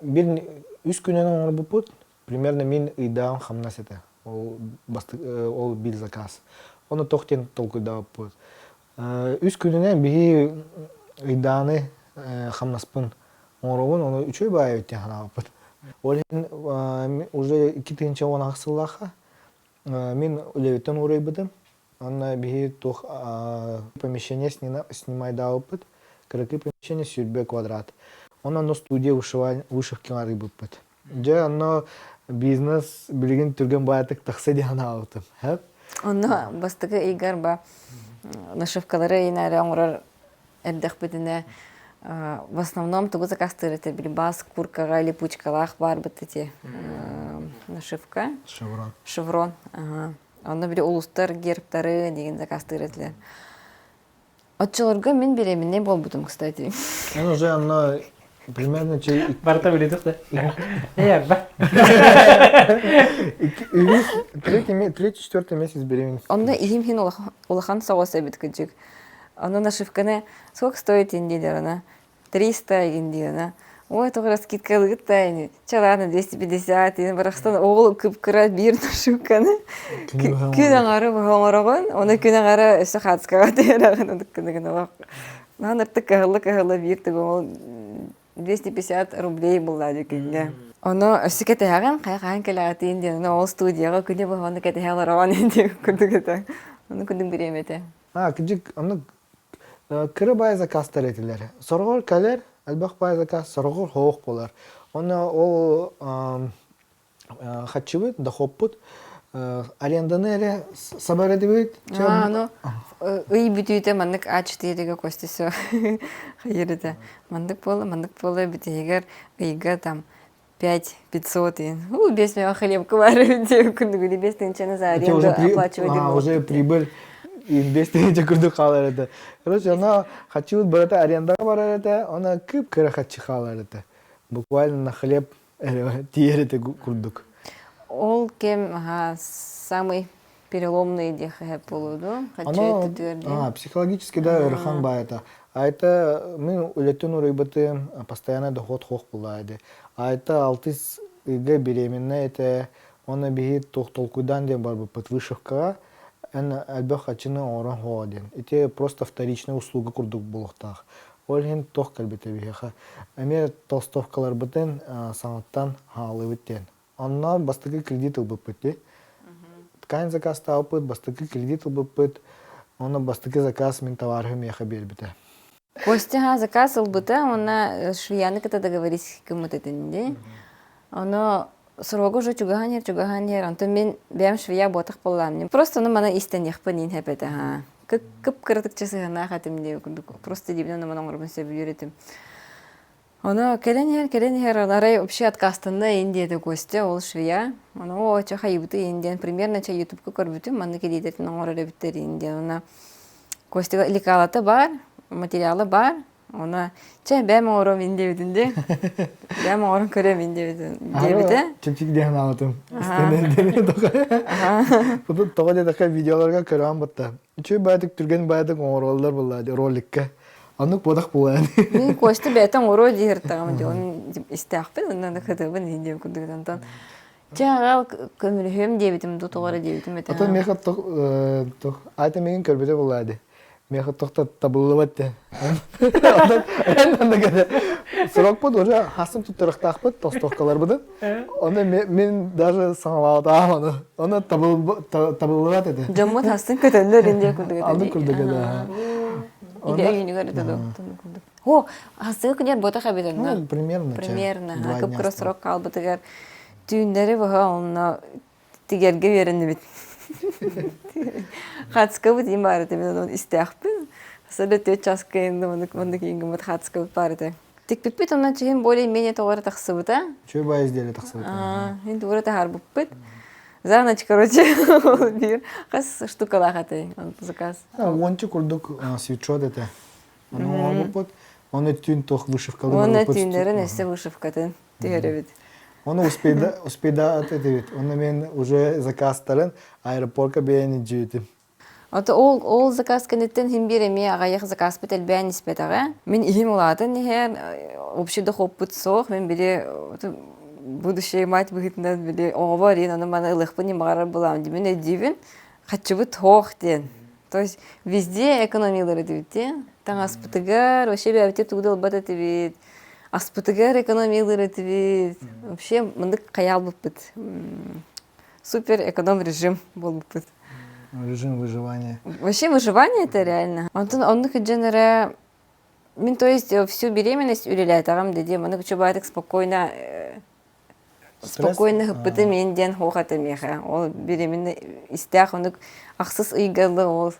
бир үс күнүнэн оҥорбуппут. Примерно мин ыйдаан хамнас этэ. Ол ол бир заказ. Ону тох диэн толкуйдаабыппыт. Үс күнүнэн биһи ыйдааны хамнаспын оҥоробун, ону үчүгэй баайы эбит диэн санаабыппыт. Ол иһин уже 2018 сыллаахха мин үлэбиттэн уурайбытым. Онно биһи туох помещение снимайдаабыппыт. Кыракый помещение 120 квадрат. Онон студия вышивки арыйбыппыт. Дьэ, онно бизнес билигин түргэн баайытык тахса диэн санаабытым. Онно бастакы ыйгар ба нашивкалары ыйын оҥорор эрдэхпитинэ в основном тугу заказтыыр этэ били бас куркаҕа липучкалаах баарбыт ити нашивка шеврон шеврон онно били улустар гербтары деген заказтыыр этилэр Оччолорго мин беременный буолбутум, кстати. Мен уже онно примерно Барыта билетих да. Э, арба. Третий, третий, четвертый месяц беременности. Онно иһим хин улахан соҕус эбит кыдьык. Онно нашивканы сколько стоит индилер она? 300 индилена. Ой, тоҕо раскидкалыгыт да ини. Чэ ладно, 250 ин барахсан оҕол кып-кыра биир нашивканы күн аҥары оҥороҕун, оны күн аҥары өссө хаацкаҕа түһэрэҕин оннук олох. Наһан артык кыһылла-кыһылла биир тугу ол 250 рублей булла күҥҥэ. Ону өссө кэтэһэҕин, хайа хаһан кэлэҕитиин диэн, ону ол студияҕа күнү быһа ону кэтэһэ олороҕун диэн курдук этэ. Ону курдук бириэмэ этэ. А, кырдьык, оннук кыра баай заказтар этилэр. Сороҕор кэлэр, элбэх баай заказ, сороҕор хоох буолар. Онно ол хаччыбыт, дохуоппут аренданы эрэ сабар этибит. А, ну, ый бүтүүтэ маннык А4-ге Костя хайыр этэ. Маннык буола, маннык буола бүтүһүгэр ыйга там 5500 иин. У, бес миэхэ хлебка бар диэн күндүгүнү бес тыһыынчаны за аренду оплачивать А, уже прибыль 5000 курдук хаалар этэ. Короче, она хаччыбыт барыта арендаҕа барар этэ, она кып-кыра хаччы хаалар этэ. Буквально на хлеб тиийэр этэ курдук. Ол кэм самый переломный диэхэ буолуо дуо? Оно, психологически да ыарахан баайта. А это мин үлэтин уруйбытым постоянно доход хоох булаады. А это алтыс ыйга беременна этэ. Оны биһи туох толкуйдаан диэн барбыппыт вышивкаҕа эн элбэх хаччыны оҥорон хоҕо диэн. Ити просто вторичная услуга курдук буолуохтаах. Ол иһин туох кэлбитэ биһиэхэ. Эмиэ толстовкаларбытын саҥаттан хаалыыбыт диэн. Онно бастакы кредит ылбыппыт дии. Ткань заказтаабыппыт, бастакы кредит ылбыппыт. Онно бастакы заказ мин товарыһым миэхэ биэрбитэ. Костя заказ ылбыта уонна швеяны кытта договорись гыммыт этин дии. Ону срога уже чугаһан иһэр, чугаһан иһэр. Онтон мин бэйэм швея буотах буоллаам. Просто ону маны истэниэхпин иин хэпэтэ ха. Кып-кыратыкча сыһыаннаах этим дии курдук. Просто дибин ону маны оҥорбун сөбүлүүр этим. Ону кэлэн иһэр, кэлэн иһэр, арай вообще отказтанна иин диэтэ Костя, ол швея. Ону оо, чэ хайыбыты иин диэн примерно чэ ютубка көрбүтүм, маннык илиитэтин оҥорор эбиттэр иин диэн. Уна Костяга лекалата баар, материала баар, Она чэ бэм оҥором ин диэбитин дии. Бэм оҥорон көрөм ин диэбитин диэбитэ. Чэпчик диэн аалатым. Тоҕо диэтэххэ видеоларга көрөөн батта. Үчүгэй баайдык түргэн баайдык оҥороллор буолла роликка. Оннук буодах буолан. Мин Костя бэйэтэ оҥоруо диир таҕам дии. Оны истээхпин, онно кытыбын иһин диэн курдук онтон Чэ аҕал көмүлүһүөм диэбитим дуу тоҕо эрэ диэбитим этэ. Ото миэхэ тох айта миигин көрбүтэ буоллаа дии. Миэхэ тохто табыллыбат дии. Срокпут уже хасым туттарыахтаахпыт толстовкаларбытын. Оны мин даже саҥалаабатаҕым ону. Оны табыллыбат этэ. Дьоммут хастын көтөллөр инде курдук этэ. Аны курдук этэ. Иде өйүнүгэр этэ курдук. О, хастыы күнэр ботах эбит онно. Ну, примерно. Примерно. Кып-кыра срок хаалбытыгар түүннэри быһа онно тигэргэ үөрэннибит. Хацкабыт им баар этэ, мен онон истээхпин. Сада төрт часка енді маннык маннык ингымыт хацкабыт баар этэ. Тикпиппит онон чиһин более-менее тоҕо эрэ тахсыбыта. Чүө баа изделие тахсыбыта. Мин тугу эрэ таһаарбыппыт. За ночь, короче, биир хас штукалаах этэй заказ. Уонча курдук свитшот этэ. Ону оҥорбуппут. Оны түүн туох вышивкалы Уонна түүннэрин өссө вышивкатын түһэрэбит. Оны успейда успейда этибит. Оны мен уже заказтарын аэропортка бэйэни дьиэтим. Ото ол ол заказ кэнниттэн хин биир эмиэ аҕыйах заказпыт элбээн испэтэҕэ. Мин иһим улаатан иһэр, общий дохуоппут суох. Мин били будущая мать быһыытынан били оҕобор иин ону маны ылыахпын им баҕарар булаам дибин өйдүүбүн. Хаччыбыт суох диэн. То есть везде экономиялар этибит дии. Таҥаспытыгар вообще бэйэбитигэр тугу да ылбат этибит. Аспытыгар экономиялар этибит. Вообще мындык хайаалбыппыт. Супер эконом режим буолбуппут. Режим выживания. Вообще выживание это реально. Онтон оннук дьон эрэ мин то есть всю беременность үлэлээтэҕим дии маны кучубаатык спокойно Спокойно ыһыппытым иин диэн суох этэ миэхэ. Ол беременна истээх оннук ахсыс ыйга ылла ол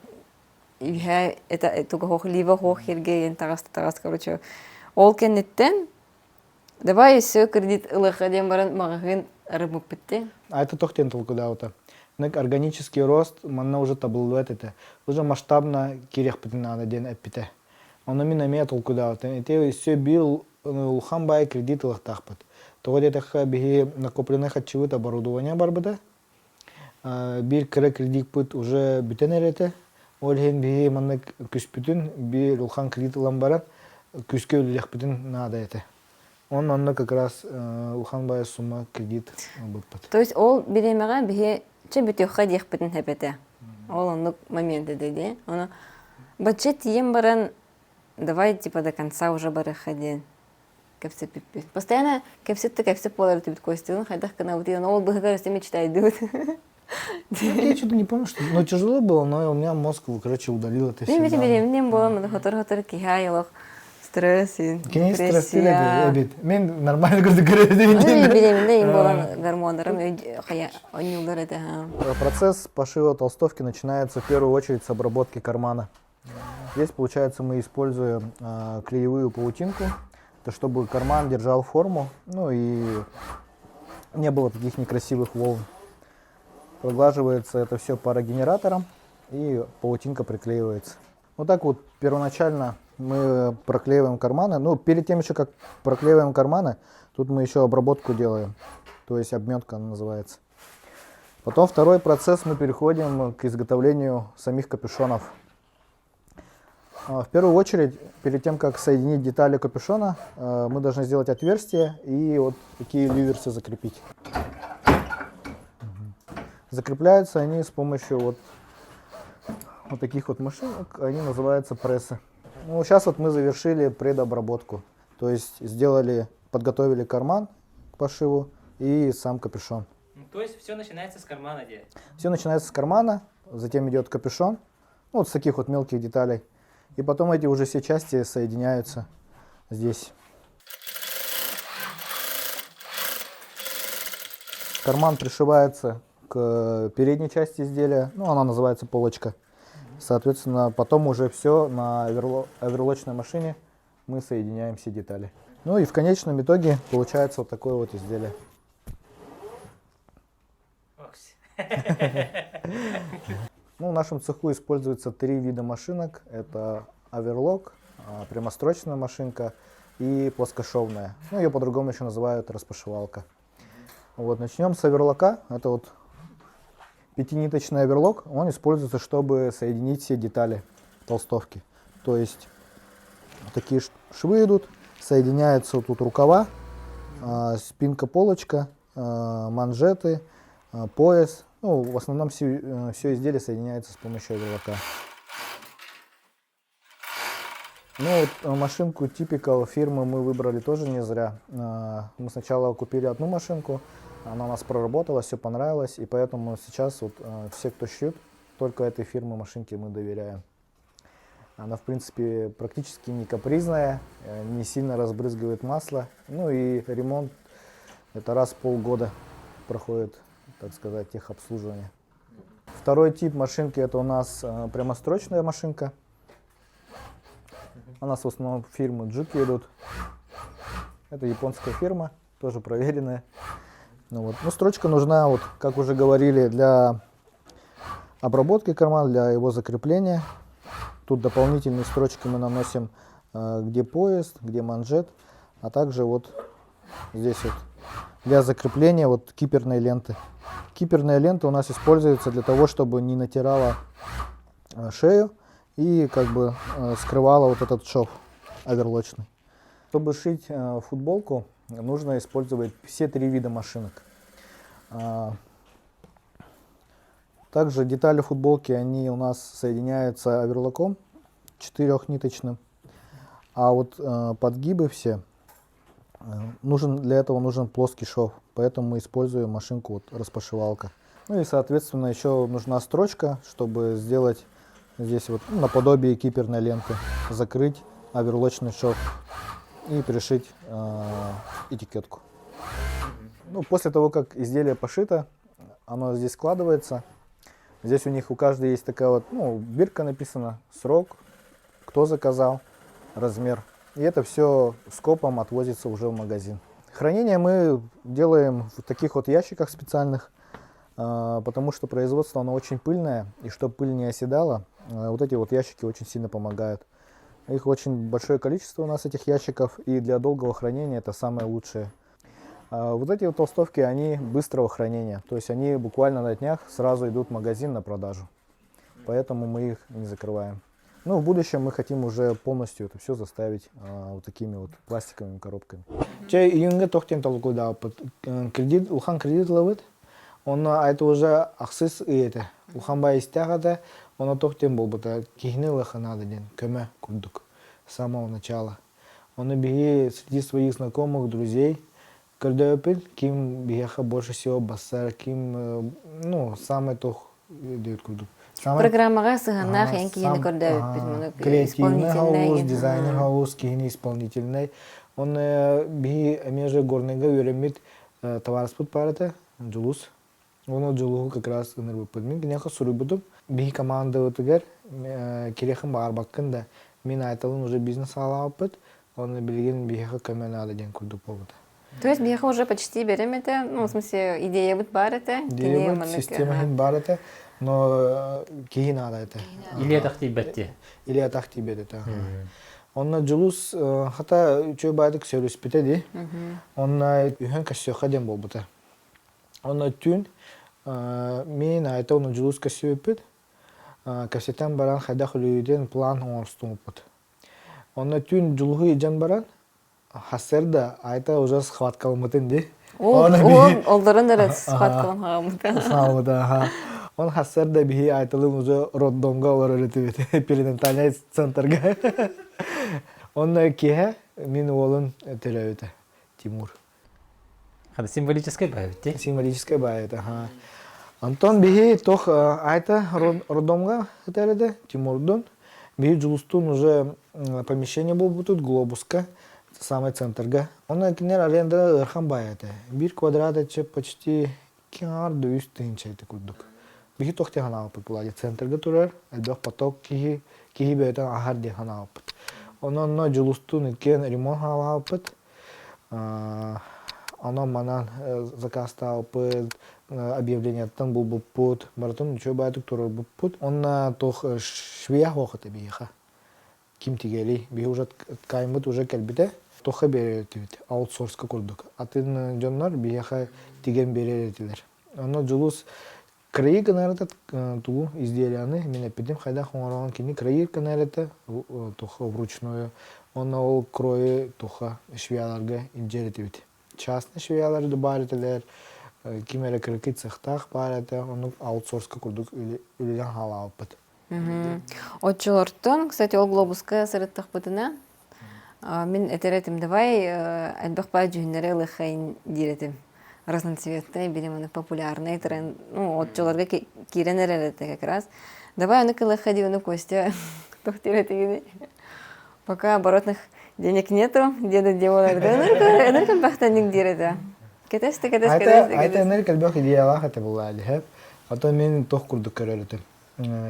үһэ это туга суох либо суох сиргэ иэн таҕыста таҕыс короче ол кэнниттэн давай өссө кредит ылыахха диэн баран маҕаһыын арыммыппыт дии. А это тох диэн толкуйдаабыта. Органический рост манна уже табыллыбат этэ. Уже масштабно киириэхпитин наада диэн эппитэ. Ону мин эмиэ толкуйдаабытым. Ити өссө биир улахан баай кредит ылыахтаахпыт. Тоҕо диэтэххэ, биһи накопленный харчыбыт оборудование барбыта. Биир кыра кредиппыт уже бүтэн эрэ этэ. Ол иһин биһи маннык күспүтүн биир улахан кредит ылан баран күүскэ үлэлиэхпитин наада этэ. Онон онно как раз улахан баай сумма кредит ылбыппыт. То есть ол бириэмэҕэ биһи чэ бүтүөххэ диэхпитин сөп этэ. Ол оннук момент этэ дии. Ону бачча тиийэн баран давай типа до конца уже барыахха диэн. Кэпсэппиппит. Постоянно кэпсэт да кэпсэт буолар этибит Костялыын хайдах гынабыт диэн ол быһыгар өссө мечтайдыбыт. Я что-то не помню, что... Ну, тяжело было, но у меня мозг, короче, удалил это все. Мен беременем боламын, хотор-хотор киһи айылах стресс, Кини стресс эбит. Мен нормально көрдүк көрөдүм. Беременде им болан гормондарым ойнулар это. Процесс пошива толстовки начинается в первую очередь с обработки кармана. Здесь, получается, мы используем клеевую паутинку, это чтобы карман держал форму, ну и не было таких некрасивых волн. Проглаживается это все парогенератором, и паутинка приклеивается. Вот так вот первоначально мы проклеиваем карманы. Ну, перед тем еще как проклеиваем карманы, тут мы еще обработку делаем, то есть обметка она называется. Потом второй процесс мы переходим к изготовлению самих капюшонов. В первую очередь, перед тем, как соединить детали капюшона, мы должны сделать отверстие и вот такие люверсы закрепить. Закрепляются они с помощью вот, вот таких вот машинок, они называются прессы. Ну, сейчас вот мы завершили предобработку, то есть сделали, подготовили карман к пошиву и сам капюшон. Ну, то есть все начинается с кармана, где? Все начинается с кармана, затем идет капюшон, ну, вот с таких вот мелких деталей. И потом эти уже все части соединяются здесь. Карман пришивается к передней части изделия, ну, она называется полочка. Соответственно, потом уже все на оверлочной машине мы соединяем все детали. Ну и в конечном итоге получается вот такое вот изделие. Ну, в нашем цеху используются три вида машинок. Это оверлок, прямострочная машинка и плоскошовная. Ну, ее по-другому еще называют распошивалка. Вот, начнем с оверлока. Это вот пятиниточный оверлок. Он используется, чтобы соединить все детали толстовки. То есть такие швы идут, соединяются вот тут рукава, спинка-полочка, манжеты, пояс. Ну, в основном все, все изделие соединяется с помощью оверлока. Ну, вот машинку Typical фирмы мы выбрали тоже не зря. Мы сначала купили одну машинку, она у нас проработала, все понравилось, и поэтому сейчас вот все, кто шьют, только этой фирмы машинки мы доверяем. Она, в принципе, практически не капризная, не сильно разбрызгивает масло. Ну и ремонт это раз в полгода проходит, так сказать, техобслуживание. Второй тип машинки это у нас прямострочная машинка. У нас в основном фирмы Juki идут. Это японская фирма, тоже проверенная. Ну, вот. Ну, строчка нужна, вот, как уже говорили, для обработки кармана, для его закрепления. Тут дополнительные строчки мы наносим, где пояс, где манжет, а также вот здесь вот для закрепления вот киперной ленты. Киперная лента у нас используется для того, чтобы не натирала шею и как бы скрывала вот этот шов оверлочный. Чтобы шить футболку, нужно использовать все три вида машинок. Также детали футболки, они у нас соединяются оверлоком четырехниточным, а вот подгибы все, нужен, для этого нужен плоский шов, поэтому мы используем машинку вот, распошивалка. Ну и соответственно еще нужна строчка, чтобы сделать здесь вот ну, наподобие киперной ленты, закрыть оверлочный шов и пришить этикетку. Ну, после того, как изделие пошито, оно здесь складывается. Здесь у них у каждой есть такая вот, ну, бирка написана, срок, кто заказал, размер. И это все скопом отвозится уже в магазин. Хранение мы делаем в таких вот ящиках специальных, потому что производство оно очень пыльное, и чтобы пыль не оседала, вот эти вот ящики очень сильно помогают. Их очень большое количество у нас этих ящиков, и для долгого хранения это самое лучшее. Вот эти вот толстовки, они быстрого хранения, то есть они буквально на днях сразу идут в магазин на продажу, поэтому мы их не закрываем. Ну, в будущем мы хотим уже полностью это все заставить вот такими вот пластиковыми коробками. Чэ июньҥэ туох диэн толкуйдаабыппыт кредит улахан кредит ылабыт онно это уже ахсыс ый этэ улахан баайы истээх этэ оно туох диэн буолбута киһини ылыахха наада диэн көмө курдук с самого начала. Ону биһи среди своих знакомых, друзей көрдөөпүн, ким биһиэхэ больше всего бассар, ким ну, самый туох диэбит курдук. Самый Программаҕа сыһыаннаах эн киһини көрдөөбүппүт муну креативный хаус, исполнительный дизайнер хаус, киһини исполнительный. Он биһи эмиэ же Горныйга үөрэммит табаарыспыт баар этэ, Дьулус. Ону Дьулуһу как раз ынырбыппыт. Мин киниэхэ суруйбутум. Биһи командабытыгар кириэхин баҕарбаккын да, мин Айталын уже бизнес саҕалаабыппыт, оны билигин биһиэхэ көмө наада диэн курдук буолбута. То есть биһиэхэ уже почти берем этэ, ну, в смысле, идеябыт баар этэ. Идеябыт, система иһин баар этэ, но киһи наада этэ. Или атах тиийбэт дии. Или атах тиийбэт этэ. Онно Дьулус хата үчүгэй баайдык сөрүспүтэ дии. Онно үһүн көссүөххэ диэн буолбута. Онно түүн мин Айта уонна Дьулус көссүбүппүт. Кэпсэтэн баран хайдах үлүйүтүн план оҥорустубуппут. Онно түүн Дьулуһу илдьэн баран Хассерда Айта уже схваткаламмытын ди. Ол олдорон эрэ схваткалан хааммыта. Хааммыта, аха. Он хассерда биһи Айталым уже роддомга олорор этибит, перинатальный центрга. Онно киэһэ мин уолун төрөөбүтэ, Тимур. Символическай баайбыт дии. Символическай баайыт, аха. Антон биһи тох айта роддомга этэрede Тимурдун. Биһи Дьулустуун уже помещение буолбутут Глобуска, самый центрга. Онно кинилэр аренда ыарахан баайа этэ. Биир квадрат этче почти киҥаар да үс тыһыынча ити курдук. Биһи туох диэн санаабыппыт буолаа центрга турар, элбэх поток киһи, киһи бэйэтин аһар диэн санаабыппыт. Онон Дьулустуун иккиэн ремонт хаалаабыппыт. Онон манан заказтаабыппыт, объявлениеттан булбуппут, барытын үчүгэй баайдык туруорбуппут. Уонна туох швея суох этэ биһиэхэ. Ким тигэрий? Биһи уже тканьбыт уже кэлбитэ. Туохха биэрэр этибит? Аутсорска курдук. Атын дьоннор биһиэхэ тигэн биэрэр этилэр. Онно Дьулус Крайы гынарыта тугу изделияны мин эппитим хайдах оҥороҕун кини крайы гынарыта туха вручную уонна ол кройу туха швеяларга илдьэр этибит. Частный швеялар да баар этилэр, ким эрэ кыракый цехтаах баар этэ, оннук аутсорска курдук үлэлээн хаалаабыппыт. Оччолортон, кстати, ол глобуска сырыттахпытына, мин этэр этим, давай элбэх баай дьүһүннэри ылыаххайын диир этим. Разноцветный, видимо, популярный тренд. Ну, оччолорго киирэн эрэр этэ как раз. Давай ону ылыахха дии, ону Костя туох диир этигиний? Пока оборотных денег нету, деда делала, энер кэлбэхтэнник диир этэ. Кэтэс да кэтэс, кэтэс да Айта энер кэлбэх идеялаах этэ буолаа диһэ. А то мин туох курдук көрөр этим.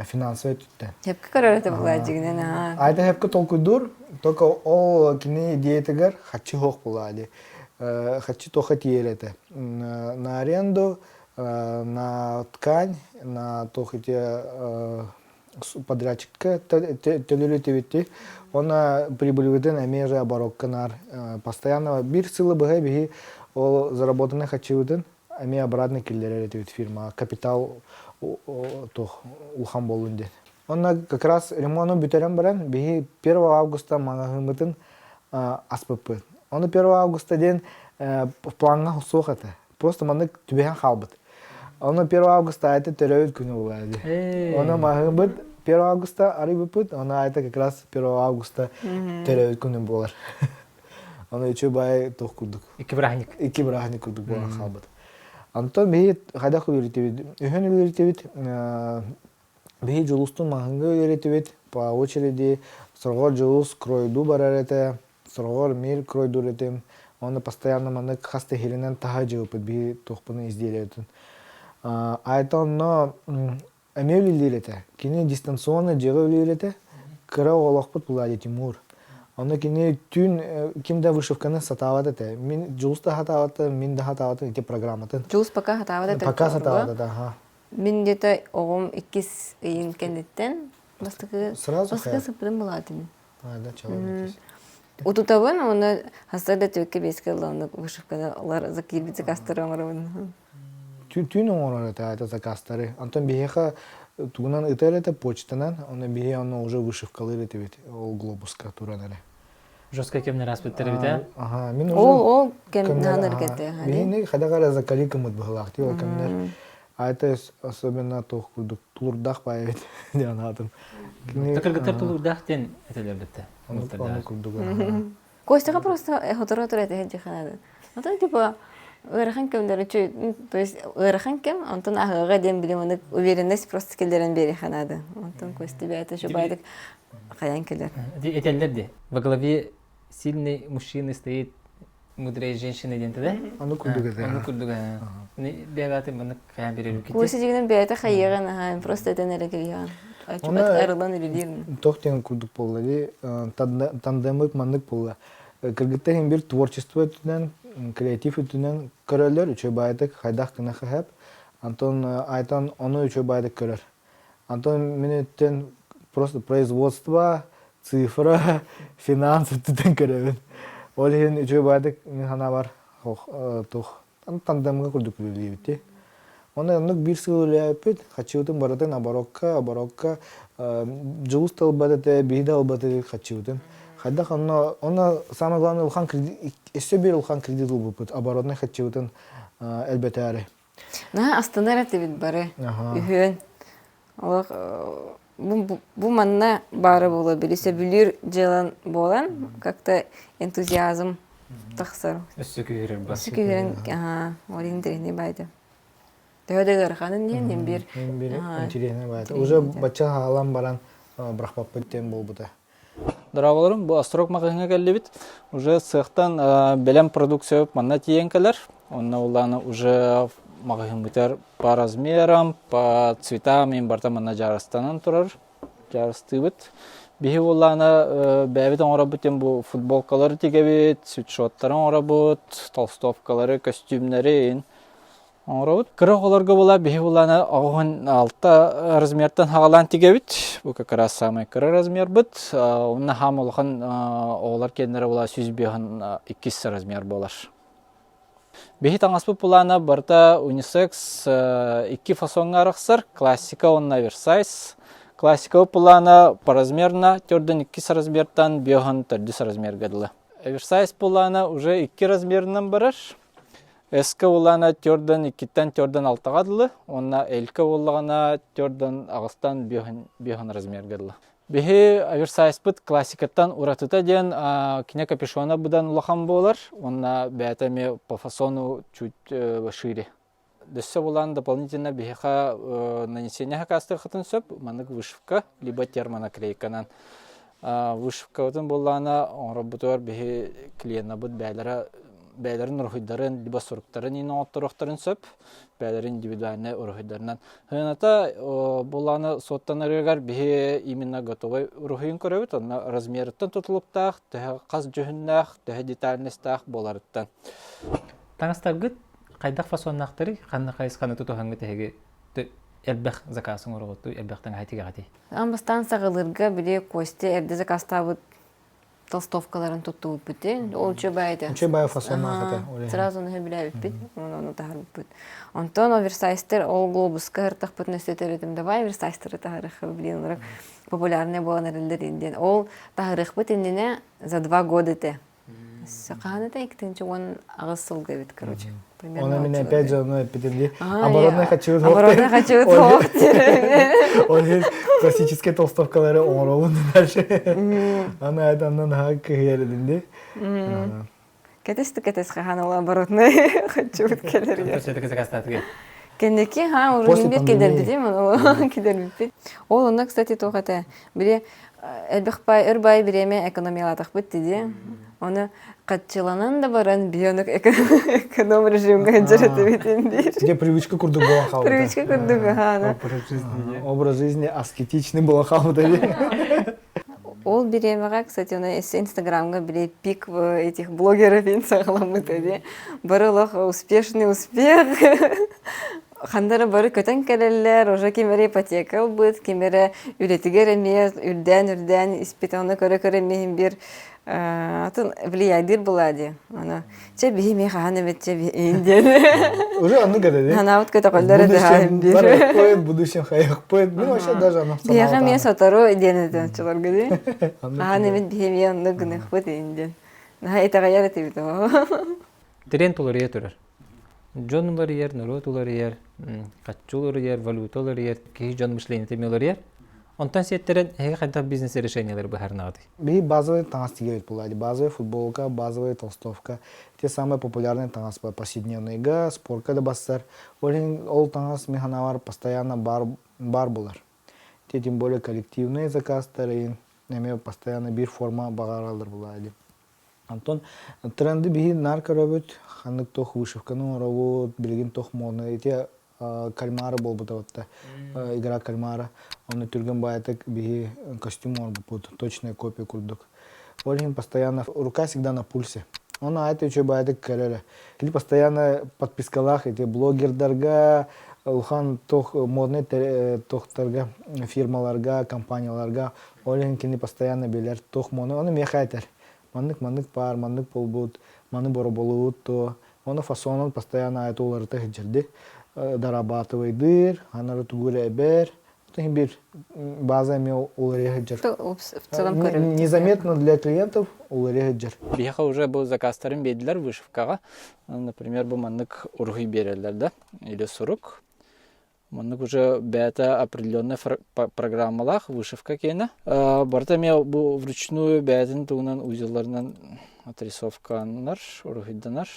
Финансовый өттүттэн. Хепке көрөр этэ буолаа дьигинэн аа. Айта хепке толкуйдуур, только ол кини идеятыгар хаччы суох буолаа дии. Хаччы туохха тиийэр этэ. На аренду, на ткань, на туох ити подрядчикка төлөрү этибитти. Уонна прибыльбытын эмиэ же оборокка наар постоянно бир сылы быһа биһи ол заработанный хаччыбытын эмиэ обратно киллэрэр этибит фирмаҕа капитал туох улахан буоллун диэн. Онно как раз ремону бүтэрэн баран биһи 1 августа маҕаһыыммытын аспыппыт. Ону 1 августа диэн плаҥҥа суох этэ. Просто маннык түбэһэн хаалбыт. Ону 1 августа айта төрөөбүт күнү буолла дии. Ону маҕаһыыммыт 1 августа арыйбыппыт, ону айта как раз 1 августа төрөөбүт күнүм буолар. Ону үчүгэй баай туох курдук. Икки бырааһынньык. Икки бырааһынньык курдук буолан хаалбыт. Онтон биһи хайдах үлэлэтибит? Үһүн үлэлэтибит. Биһи Дьулустун маһыҥҥа үлэлэтибит. По очереди сороҕор Дьулус кройдуу барар этэ, сороҕор мир кройдуур этим. Уонна постоянно маннык хас да иһиринэн таһа дьыбыппыт биһи туохпунун изделиетын. Айта онно Эмиэ үлэлиир этэ. Кини дистанционно дьиэҕэ үлэлиир этэ. Кыра оҕолоохпут Влади Тимур. Онно кини түүн ким да вышивканы сатаабат этэ. Мин Дьулус да сатаабата, мин да сатаабатым ити программатын. Дьулус пока сатаабат этэ. Пока сатаабат этэ, аха. Мин где-то оҕом иккис ыйын кэнниттэн бастакы Сразу бастакы сыппытым былаатым. А, да, чалын Утутабын, уонна хастар да түөккэ биэскэ ылла вышивканы олар киирбит заказтары оҥоробун. Түүн оҥорор этэ это заказтары. Онтон биһиэхэ тугунан ытар этэ почтанан, онно биһи онно уже вышивкалыыр этибит ол глобуска туран эрэ. Жесткай кэмнэр ааспыттар эбит ээ. Аха, мин уже Ол ол кэм наанырык этэ. Биһини хайдах эрэ закаликаммыт быһылаах дии ол кэмнэр. А это особенно туох курдук тулурдаах баай эбит диэн аатым. Кыргыттар тулурдаах диэн этэлэр битте. Ону курдук. Костяга просто хоторо-хоторо этэ сылдьыахха Онтон типа ыарахан кэмнэр то есть ыарахан кэм, онтон аһыаҕа диэн билим ону уверенность просто киллэрэн биэриэххэ наада. Онтон Костя бэйэтэ шубайдык хайан кэлэр. Этэллэр дии. Во главе сильный мужчины стоит мудрая женщина диэн да? Ону курдук этэ. Ону курдук. Бэйэбэти маннык хайан биэрэр Костя дьигинэн бэйэтэ хайыаҕын аһаан просто этэн эрэ кэбиһэҕин. Арылан үлэлиир. Туох диэн курдук буолла дии тандемыт маннык буолла. Кыргыттар иһин бир творчество өттүнэн, креатив өттүнэн көрөллөр, үчүгэй баайдык хайдах гына хаһап. Антон Айтан ону үчүгэй баайдык көрөр. Антон мин өттүн просто производство, цифра, финанс өттүттэн көрөбүн. Ол иһин үчүгэй баайдык мин санаабар туох тандемҥа курдук үлэлиибит. Онно оннук биир сыл үлэлээбиппит, хаччыбытын барытын оборокка, оборокка дьулус да ылбат этэ, биһи да ылбат этибит хаччыбытын. Хайдах онно, онно самое главное улахан кредит, өссө биир улахан кредит ылбыппыт, оборотнай хаччыбытын элбэтээри. Наһаа астынар этибит бары, үһүөн. Олох бу манна баара буолуо били сөбүлүүр дьыалан буолан как-то энтузиазм тахсар. Өссө күүһүрэр бас. Өссө күүһүрэн аhaa ол интэриэһинэй баайда. Төһө да ыараханын диэн иһин биир биир интэриэһинэй баайда. Уже бачча хаалан баран бырахпаппыт диэн буолбута. Дорооболорум, бу Острог маҕаһыыҥҥа кэллибит. Уже сыахтан бэлэм продукция манна тиийэн кэлэр. Онно улаана уже маҕаһыыммытыгар по размерам, по цветам им барыта манна дьаарыстанан турар. Дьаарыстыыбыт. Биһи улаана бэйэбит оҥоробут диэн бу футболкалары тигэбит, свитшоттары оҥоробут, толстовкалары, көстүүмнэри Оҥоробут. Кыра оҕолорго була биһи булаана оҕуһун алта размертан хаҕалаан тигэбит. Бу как раз самый кыра размербыт. Онно хаам улахан оҕолор киэннэрэ була 105 иккис размер буолар. Биһи таҥаспыт булаана барыта унисекс икки фасоҥҥа арахсар. Классика уонна оверсайз. Классика пулаана по размерна төрдөн иккис размертан биоһон төрдүс размерга дылы. Оверсайз пулаана уже икки размерынан барар. СК буоллаҕына төрдөн иккиттэн төрдөн алтаҕа дылы уонна ЛК буоллаҕына төрдөн аҕыстан биэһин размерга дылы. Биһи оверсайзпыт классикаттан уратыта диэн кине капюшона быдан улахан буолар уонна бэйэтэ эмиэ по фасону чуть шире. Өссө булан дополнительно биһиэхэ нанесение хакастыаххытын сөп маннык вышивка либо термонаклейканан Вышивкабытын буоллаҕына оҥорорбутугар биһи клиеннабыт бэйэлэрэ бэйэлэрин уруһуйдарын либо суруктарын иин оҥотторуохтарын сөп, бэйэлэрин индивидуальнай уруһуйдарынан. Сыаната буоллаҕына суоттанарыгар биһи именно готовай уруһуйун көрөбүт, онно размерыттан тутулуктаах, төһө хас дьүһүннээх, төһө детальностаах буоларыттан. Таҥастаргыт хайдах фасоннаахтарый? Ханна хайысханы тутуһаҥҥыт эһиги элбэх заказ оҥороҕутуй, элбэх таҥаһы тигэҕитий? Аан бастаан саҕалыырга били Костя эрдэ заказтаабыт толстовкаларын туттубуппут Ол үчүгэй этэ. Үчүгэй фасоннаах этэ. Сразу ону билээбиппит, ону таһарбыппыт. Онтон оверсайзтар ол глобуска ыртахпытын өссө этим давай оверсайзтары таһарыахха блин олору популярный буолан эрэллэр диэн. Ол таһарыахпыт иннинэ за 2 года этэ. Хаһан это 2018 сылга эбит, короче. Примерно Она меня опять же оно эпидемия. Оборотный хочу Оборотный хочу туох Ол классический толстовкалары оҥоробун дальше. Аны айданнан наһаа кыһыйар этим Кэтес кэтес хаһан ол оборотный хочу кэлэргэ. Кэнники ха уже бир кидербитим, ону кидербиппит. Ол онно, кстати, туох этэ, били элбэх баай өр баай бириэмэ экономиялаатахпыт дии. Ону хаччыланан да баран биһи эконом режимҥэ сылдьар этибитин диир. Где привычка курдук буолан хаалбыта. Привычка курдук, аха. Образ жизни аскетичный буолан хаалбыта. Ол бириэмэҕэ, кстати, оны Инстаграмҥа били пик этих блогеров саҕаламмыта дии. Бары олох успешный успех. Ханна эрэ бары көтөн кэлэллэр, уже ким эрэ ипотека ылбыт, ким эрэ үлэтигэр эмиэ үрдээн-үрдээн испит, ону көрө-көрө эмиэ иһин биир атын влияйдыыр была дии. Аны чэ биһи эмиэ хаһан эбит чэ биһи диэн. Уже оннук этэ дии. Ханаабыт көтөҕөллөр этэ хаһан биир. Барыахпыт, будущем хайыахпыт. Мин вообще даже аны Биһиэхэ эмиэ сотору диэн этэ оччолорго дии. Хаһан эбит биһи эмиэ оннук гыныахпыт диэн. Наһаа итэҕэйэр этибит оо. Тренд уларыйа турар. Дьон уларыйар, норуот уларыйар, харчы уларыйар, валюта уларыйар, киһи дьон мышлениета эмиэ уларыйар. Онтон сиэттэрэн эһиги хайдах бизнес решениелары быһаарынаҕытый? Биһи базовый таҥас тигэрбит буолла. Базовый футболка, базовый толстовка. Те самые популярные таҥас повседневныйга, спортка да бассар. Ол иһин ол таҥас мин санаабар постоянно баар, баар буолар. Те тем более коллективные заказтар эмиэ постоянно биир форма баҕараллар буолла Онтон тренды биһи наар көрөбүт, ханнык туох вышивканы оҥоробут, билигин туох модно ити кальмара буолбута батта игра кальмара оны түргэн баайытык биһи костюм оҥорбуппут точная копия курдук ол иһин постоянно рука всегда на пульсе он аайта үчүгэй баайытык көрөрө кини постоянно подпискалаах ити блогердарга улахан туох модный туохтарга фирмаларга компанияларга ол иһин кини постоянно билэр туох мону ону миэхэ этэр маннык маннык баар маннык буолбут маны бороболуут то Ону фасонун постоянно аайы уларыта сылдьарды дорабатывайдыыр, анары тугу эрэ эбэр. Биир база эмиэ уларыйа сылдьар. В целом көрөбүт. Незаметно для клиентов уларыйа сылдьар. Биһиэхэ уже бу заказтарын биэрдилэр вышивкаҕа. Например, бу маннык уруһуй биэрэллэр да или сурук. Маннык уже бэйэтэ определенная программалаах вышивка киэнэ. Барыта эмиэ бу вручную бэйэтин туһунан узелларынан отрисовкаланар, уруһуйданар.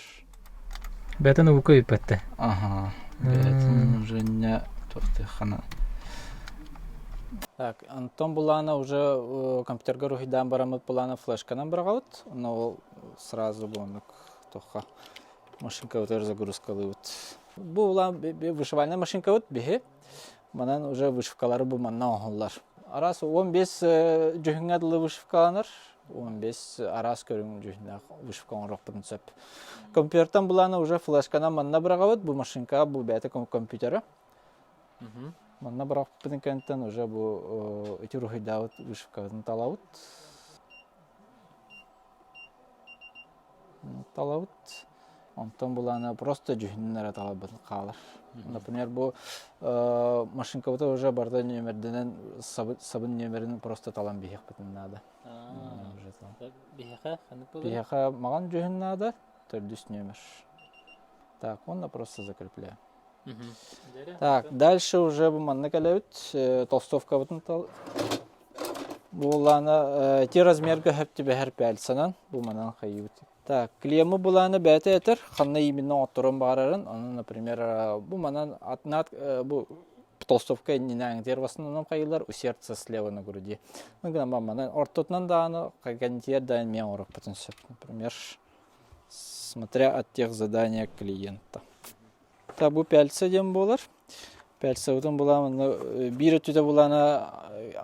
Бэйэтин угукка ыыппатта. Ага. Бэйэтин уже не туохтыаххана. Так, Антон булаана уже компьютерга уруһуйдаан бараммыт булаана флешканан быраҕабыт. Онно ол сразу буоннук туохха машинкабытыгар загрузкалыыбыт. Бу улаан вышивальная машинкабыт биһи. Манан уже вышивкалары бу манна оҥоһуллар. Араас 15 дьүһүҥҥэ дылы вышивкаланар. 15 араас көрүҥ дьүһүннээх вышивка оҥоруохпутун сөп. Компьютертан булааны уже флешканан манна быраҕабыт. Бу машинкаҕа бу бэйэтэ компьютера. Манна бырахпытын кэнниттэн уже бу ити уруһуйдаабыт вышивкабытын талабыт. Талабыт. Онтон булаана просто дьүһүнүн эрэ талабыт хаалар. Например, бу машинкабыта уже барыта нүөмэрдэнэн сабын нүөмэрин просто талан биһиэхпитин наада. Биһиэхэ ханнык буолар? Биһиэхэ маҕан дьүһүн наада, төрдүс нүөмэр. Так, он просто закрепляем. Так, дальше уже бу манна кэлэбит. Толстовкабытын Буоллаана ити размерга хөп түбэһэр пяльцанан бу манан хайыыбыт. Так, клеммы булаана бэйэтэ этэр, ханна именно оҥотторон баҕарарын, ону, например, бу манан атнаат бу толстовка иннинээҥитигэр в основном хайыылар у сердца слева на груди. Ну, гынан манан ортотунан даҕаны кэннитигэр да эмиэ оҥоруохпутун сөп. Например, смотря от тех задания клиента. Та бу пяльца диэн буолар. Пяльцабытын булаан онно биир өттүтэ булаана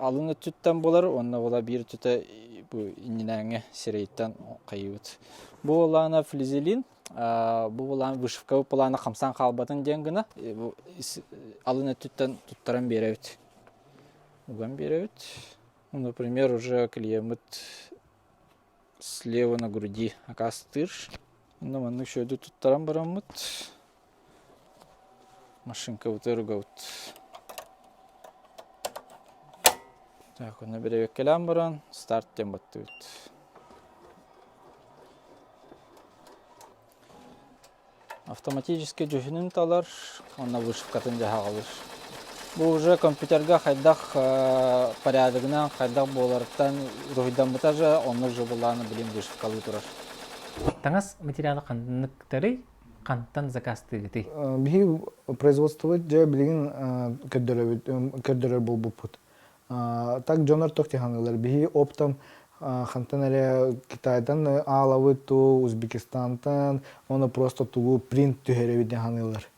алын өттүттэн буолар уонна була биир өттүтэ бу иннинээҥҥи сирэйиттэн хайыыбыт. Бу булаана флизелин, бу булаан вышивкабыт булаана хамсаан хаалбатын диэн гына бу алын өттүттэн туттаран биэрэбит. Уган биэрэбит. Например, уже клиеммит слева на груди акаастыыр. Онно маннык үчүгэйдик туттаран бараммыт машинкабытыгар угабыт. Так, онно бэрэбиэккэлээн баран старт диэн баттыбыт. Автоматически дьүһүнүн талар уонна вышивкатын дьаһаҕалыыр. Бу уже компьютерга хайдах порядогынан, хайдах буоларыттан уруһуйдаммыта же оннук же былааны билин вышивкалыы турар. Таҥас материала ханныктарый? Хантан заказтыыгытый? Биһиги производствобыт дьэ билигин көрдөрөбүт, көрдөрөр буолбуппут. Так дьоннор туох дьаһаныылар биһи оптом хантан эрэ Китайтан аалабыт туу Узбекистантан ону просто тугу принт түһэрэбит дьаһаныылар.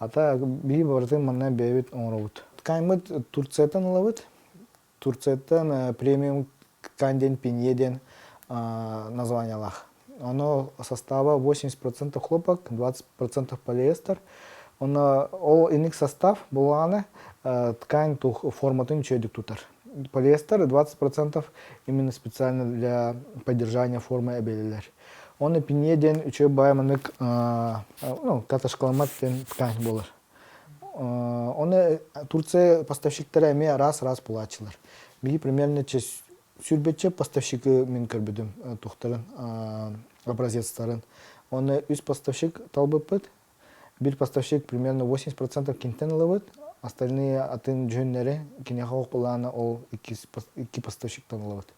Ата биһи барытын манна бэйэбит оҥоробут. Тканьмыт Турцияттан ылабыт. Турцияттан премиум ткань диэн пинье диэн названиелаах. Оно состава 80% хлопок, 20% полиэстер. Онно ол иник состав булааны ткань форматын үчүгэйдик тутар. Полиэстер 20% именно специально для поддержания формы эбэлилэр. Оны пинье диэн үчүгэй баай маннык ну, каташкаламат диэн ткань буолар. Оны Турция поставщиктара эмиэ раз-раз булааччылар. Биһи примерно Сүүрбэччэ поставщигы мин көрбүтүм тухтарын образецтарын. Оны үс поставщик талбыппыт. Бир поставщик примерно 80% кинтен ылабыт. Остальные атын дьүһүннэри киниэхэ ох былаана ол икки поставщиктан ылабыт.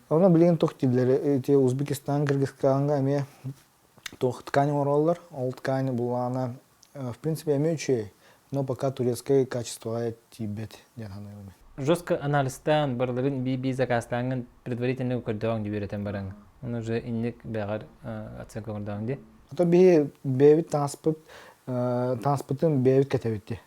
Онно билигин туох дииллэр ити Узбекистан, Кыргызстанга эмиэ туох ткань оҥороллор. Ол ткань былаана в принципе эмиэ үчүгэй, но пока турецкай качествоҕа тиийбэт диэн саныыбын. Жестко анализтаан, барыларын би-би заказтааҥҥын предварительно көрдөҕүҥ дии үөрэтэн бараҥ. Оны уже инник бэҕэр оценка оҥордоҕуҥ дии. А то биһи бэйэбит таҥаспыт таҥаспытын бэйэбит кэтэбит дии.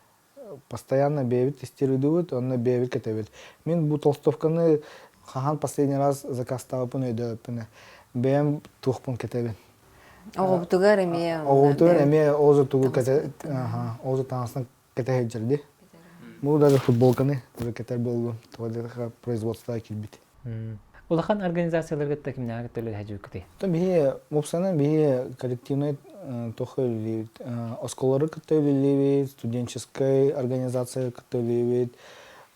Постоянно бэйэбит тестируйдубут, онно бэйэбит кэтэбит. Мин бу толстовканы хаһан последний раз заказтаабыппын өйдөөбөппүн. Бэйэм туохпун кэтэбин. Оҕобутугар эмиэ Оҕобутугар эмиэ ол же тугу кэтэ ол же таҥастан кэтэ сылдьар дии. Бу даже футболканы уже кэтэр буоллум. Тоҕо диэтэххэ производство киирбит. Улахан организацияларга кытта кимнээҕи кытта үлэлэһэ Биһи уопсайынан биһи коллективнай туох үлэлиибит оскуолалары кытта үлэлиибит, студенческай организация кытта үлэлиибит,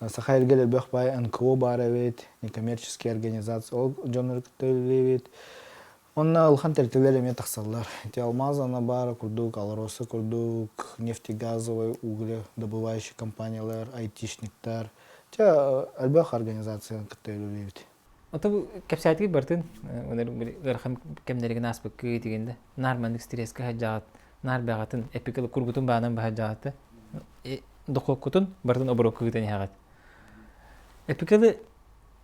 Саха эргэл элбэх баай НКО баар эбит, некоммерческие организации ол дьоннору кытта үлэлиибит. Онно улахан тэрилтэлэр эмиэ тахсаллар. Ити алмаз баар курдук, Алроса курдук, нефтегазовай, угледобывающий компаниялар, айтишниктар. Чэ, элбэх организацияны кытта үлэлиибит. Ото бу кэпсээтигит бартын ыарахан кэмнэригин ааспыккы тигинде наар маннык стресскэ сылдьаҕыт наар бэҕэтин эпикыл кургутун баанан баһадьаҕыт дохуоккутун бартын обороккутун иһэҕит эпикылы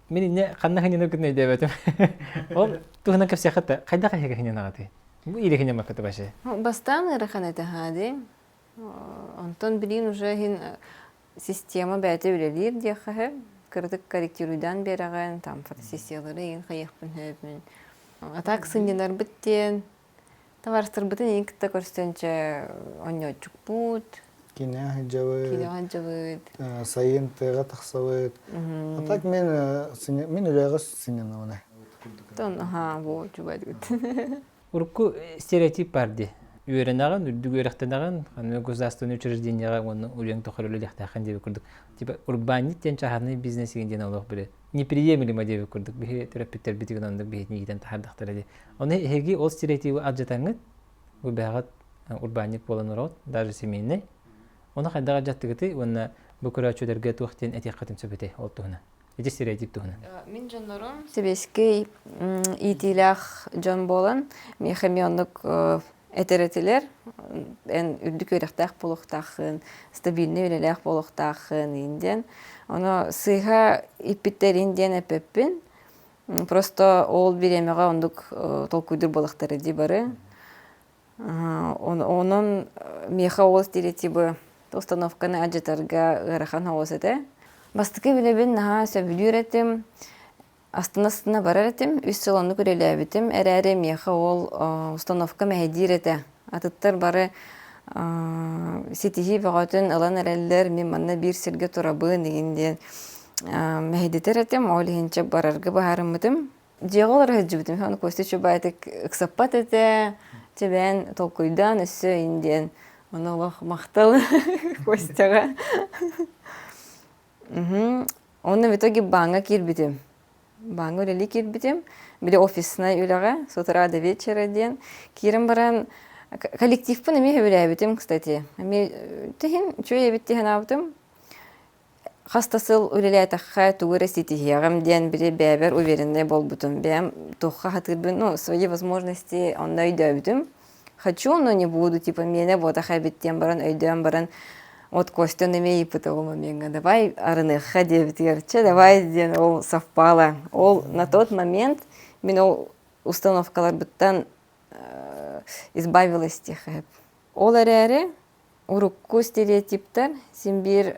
Мин инньэ ханна хынньанаргытын өйдөөбөтүм. Ол туһунан кэпсиэххэ да, хайдах эһиги хынньанаҕытый? Бу иирэ хынньаммаккыт вообще. Бастаан ыарахан этэ haa дии. Онтон билигин уже иһин система бэйэтэ үлэлиир диэххэ сөп. Кыратык корректируйдаан биэрэҕин, там фотосессиялары игин хайыахпын сөбүн. А так сынньанарбыт диэн Табаарыстарбытын иин кытта көрсөн чэ оонньооччукпут. Киинэҕэ сылдьабыт. Киинэҕэ сылдьабыт. Сайын тыаҕа тахсабыт. А так мин мин үлэҕэ сынньанабын. Тон аха бу чубайдыгыт. Урукку стереотип бар дии. Үөрэнэҕин, үрдүк үөрэхтэнэҕин, аны государственное учреждениеҕа уонна үлэҥ тухары үлэлиэхтээххин диэбит курдук. Типа урбаанньыт диэн чааһынай бизнес диэн олох били неприемлемо диэбит курдук биһи төрөппүттэрбитигин оннук биһитин иитэн таһаардахтара дии. Ону эһиги ол стереотибы алдьатаҥҥыт, бу бэйэҕит урбаанньык буолан ороҕут, даже семейный. Ону хайдах алдьаттыгытый уонна бу көрөөччүлэргэ туох диэн этиэххитин сөп этэй ол туһунан? Ити стереотип туһунан. Мин дьоннорум сэбиэскэй иитиилээх дьон буолан, миэхэ эмиэ оннук этэр этилэр. Эн үрдүк үөрэхтээх буолуохтааххын, стабильнай үлэлээх буолуохтааххын иин диэн. Ону сыыһа иппиттэрин диэн эппэппин. Просто ол бириэмэҕэ оннук толкуйдуур буолахтара дии бары. Онон миэхэ ол стереотибы установканы алдьатарга ыарахан соҕус этэ. Бастакы үлэбин наһаа сөбүлүүр этим. Астына-астына барар этим, үс сыл оннук үлэлээбитим эрээри миэхэ ол установка мэһэйдиир этэ. Атыттар бары ситиһии бөҕөтүн ылан эрэллэр, мин манна биир сиргэ турабын игин диэн мэһэйдэтэр этим, ол иһин чэ барарга быһаарыммытым. Дьиэҕэ олоро сылдьыбытым, ону Костя Чубаетык ыксаппат этэ, чэ бэйэн толкуйдаан өссө иин диэн, ону олох махтал Костяҕа. Онно в итоге бааҥҥа киирбитим. Бааҥҥа үлэлии киирбитим. Били офиснай үлэҕэ с утра до вечера диэн. Киирэн баран коллективпын эмиэ сөбүлээбитим, кстати. Эмиэ тиһин үчүгэй эбит дии санаабытым. Хас да сыл үлэлээтэххэ тугу эрэ ситиһиэҕим диэн били бэйэбэр увереннай буолбутум. Бэйэм туохха сатыырбын, ну, свои возможности онно өйдөөбүтүм. Хочу, но не буду, типа миэнэ буотах эбит диэн баран өйдөөн баран вот Костян эмиэ ыйыппыта ол момеҥҥа давай арыныахха диэбитигэр чэ давай диэн ол совпало. Ол на тот момент мин ол установкаларбыттан избавилась диэххэ Ол эрээри урукку стереотиптэр син биир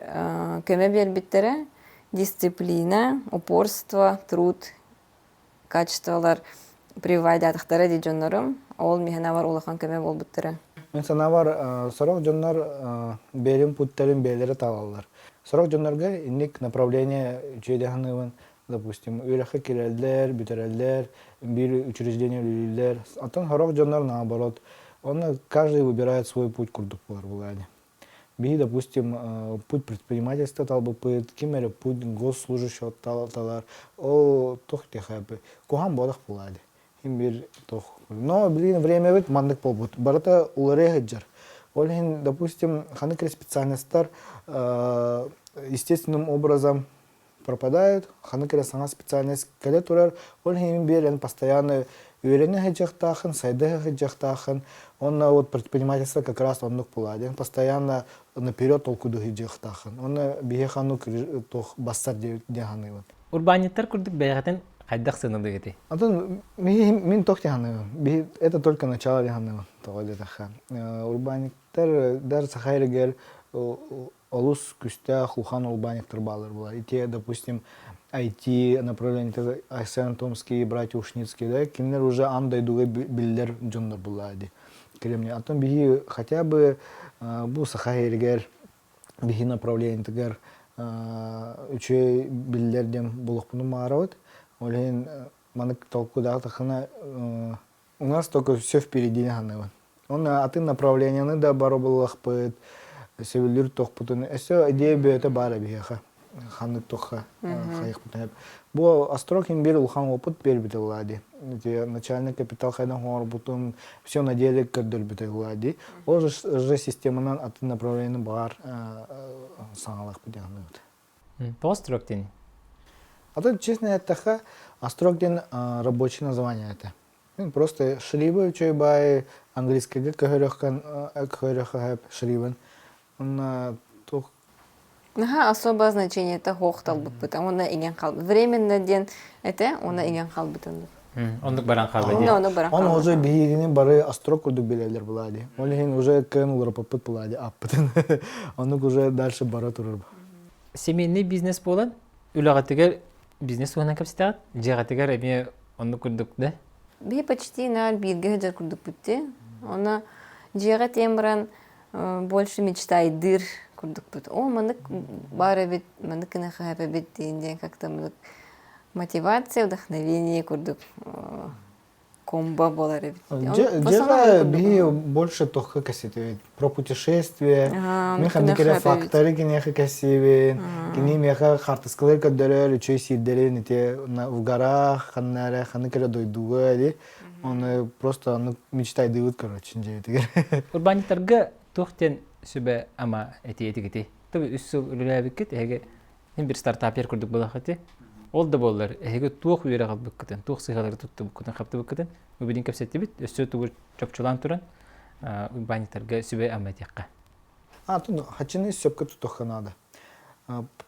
көмө биэрбиттэрэ дисциплина, упорство, труд качестволар прививайдаатахтара дии дьоннорум. Ол миһэнавар улахан көмө буолбуттара. Мин санаабар, сорох дьоннор бэйэлэрин путтарын бэйэлэрэ таалаллар. Сорох дьоннорго инник направление үчүгэй саныыбын. Допустим, үөрэххэ кирэллэр, бүтэрэллэр, биир учреждение үлэлииллэр. Оттон сорох дьоннор наоборот. Онно каждый выбирает свой путь курдук буолар булаани. Биһи, допустим, путь предпринимательства талбыппыт, ким эрэ путь госслужащего талар, ол туох диэхэ куһаҕан буолах буолаады. Ким биир туох. Но билигин времябыт маннык буолбут. Барыта уларыйа сылдьар. Ол иһин, допустим, ханнык эрэ специальностар естественным образом пропадают, ханнык эрэ саҥа специальность кэлэ турар, ол иһин биэрэн постоянно үөрэнэ сылдьыахтааххын, сайда сылдьыахтааххын, уонна вот предпринимательство как раз оннук буолаа диэн постоянно наперед толкуйдуу сылдьыахтааххын. Уонна биһиэхэ оннук туох бассар диэн саныыбын. Урбаанньыттар курдук бэйэҕитин хайдах сыаналыыгытый? Атын мин тох диэн саныыбын. Это только начало диэн саныыбын. Тоҕо диэтэххэ, урбаанньыктар дар саха эригэр олус күстээх улахан урбаанньыктар бааллар буолар. Ити, допустим, IT направление Айсен Томский, братья Ушницкий, да, кинилэр уже аан дойдуга биллэр дьоннор буолла ди. Кремний. Антон биһи хотя бы бу саха эригэр биһи направлениетыгар үчүгэй биллэр диэн булуохпунун баҕарабыт. Ол иһин маннык толкуйдаатаххына у нас только все впереди саныыбын. Уонна атын направлениены да бары буллахпыт, сөбүлүүр туохпутун. Өссө идея бөйөтө баар эбиһиэхэ. Ханнык туохха хайыхпытын. Бу Острог иһин биир улахан опыт биэрбитэ буолаа дии. Ити начальный капитал хайдан оҥорбутун все на деле көрдөрбүтэ буолаа дии. Ол же системанан атын направлениены баҕар саҥалаахпыт диэн саныыбыт. Тоҕо Острог диэн? А то, честно эттэххэ, Острог диэн рабочий название этэ. Просто шрибы үчүгэй баай английскайга көһөрөххөн көһөрөххө шрибын. Онно туох Наһаа особо значениета суох талбыппыт. Уонна иҥэн хаалбыт. Временно диэн этэ, уонна иҥэн хаалбытын. Оннук баран хаалла дии. Онно баран Он уже биһигини бары острог курдук билэллэр буолаа дии. Ол иһин уже кыан уларыппыт буолаа дии аппытын. Оннук уже дальше бара турар. Семейный бизнес буолан, үлэҕитигэр бизнес туһунан кэпсэтэҕит, дьиэҕитигэр эмиэ оннук курдук да? Биһи почти наар бииргэ сылдьар курдукпут дии. Онно дьиэҕэ тиийэн баран больше мечтайдыыр курдукпут. О, маннык баар эбит, маннык гына хаһап эбит диэн диэн как-то маннык мотивация, вдохновение курдук комбо буолар эбит. Дьиэҕэ биһи больше тохха кэсэтибит. Про путешествие, мин ханнык эрэ факторы киниэхэ кэсиибин, кини миэхэ хаартыскалары көрдөрөр, үчүгэй сирдэрин ити в горах, ханна эрэ, ханнык эрэ дойдуга или Оны просто ону мечтайдыыбыт короче дьиэбитигэр. Урбаанньыттарга туох диэн сүбэ ама этии этигити? Тобу үс сыл үлэлээбиккит, эһиги мин бир стартапер курдук буолахыти. Ол да буоллар, эһиги туох үөрэх ылбыккытын, туох сыһыалары туттубуккутун, хаптыбыккытын бу кэпсэттибит. Өссө тугу чопчулаан туран урбаанньыттарга сүбэ ама этиэххэ. А, тут хачыны сөпкө тутуохха наада.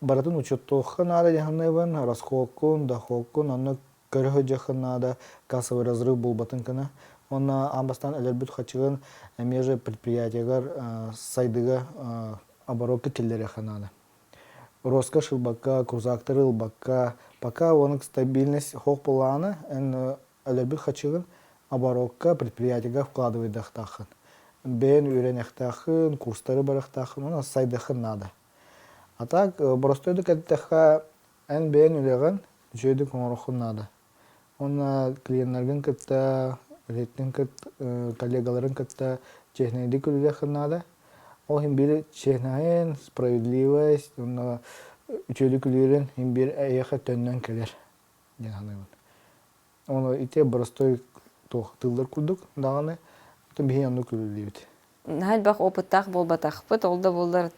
Барытын учуоттуохха наада дьаһаныыбын, расходкун, доходкун, онно көрө сылдьыаххын наада, кассовый разрыв буолбатын гына. Уонна аан бастаан өлөрбүт хачыгын эмиэ же предприятиегар сайдыыга оборотка киллэриэххэ наада. Роскошь ылбакка, крузактары ылбакка, пока онук стабильность суох буоллаҕына, эн өлөрбүт хачыгын оборотка предприятиега вкладывайдахтааххын. Бэйэн үөрэниэхтээххин, курстары барыахтааххын, уонна сайдыаххын наада. А так, боростуойдук эттэххэ, эн бэйэн үлэҕин үчүгэйдик оҥоруоххун наада. Уонна клиеннаргын кытта, үлэһиттин кытта, коллегаларын кытта чиэһинэйдик үлэлиэххин наада. Ол иһин биир чиэһинэйин, справедливость уонна үчүгэйдик үлэлиирин иһин биир эйиэхэ төннөн кэлэр диэн саныыбын. Ону ити боростуой туох тыллар курдук даҕаны, биһи оннук үлэлиибит. Наһаа элбэх опыттаах буолбатахпыт, ол да буоллар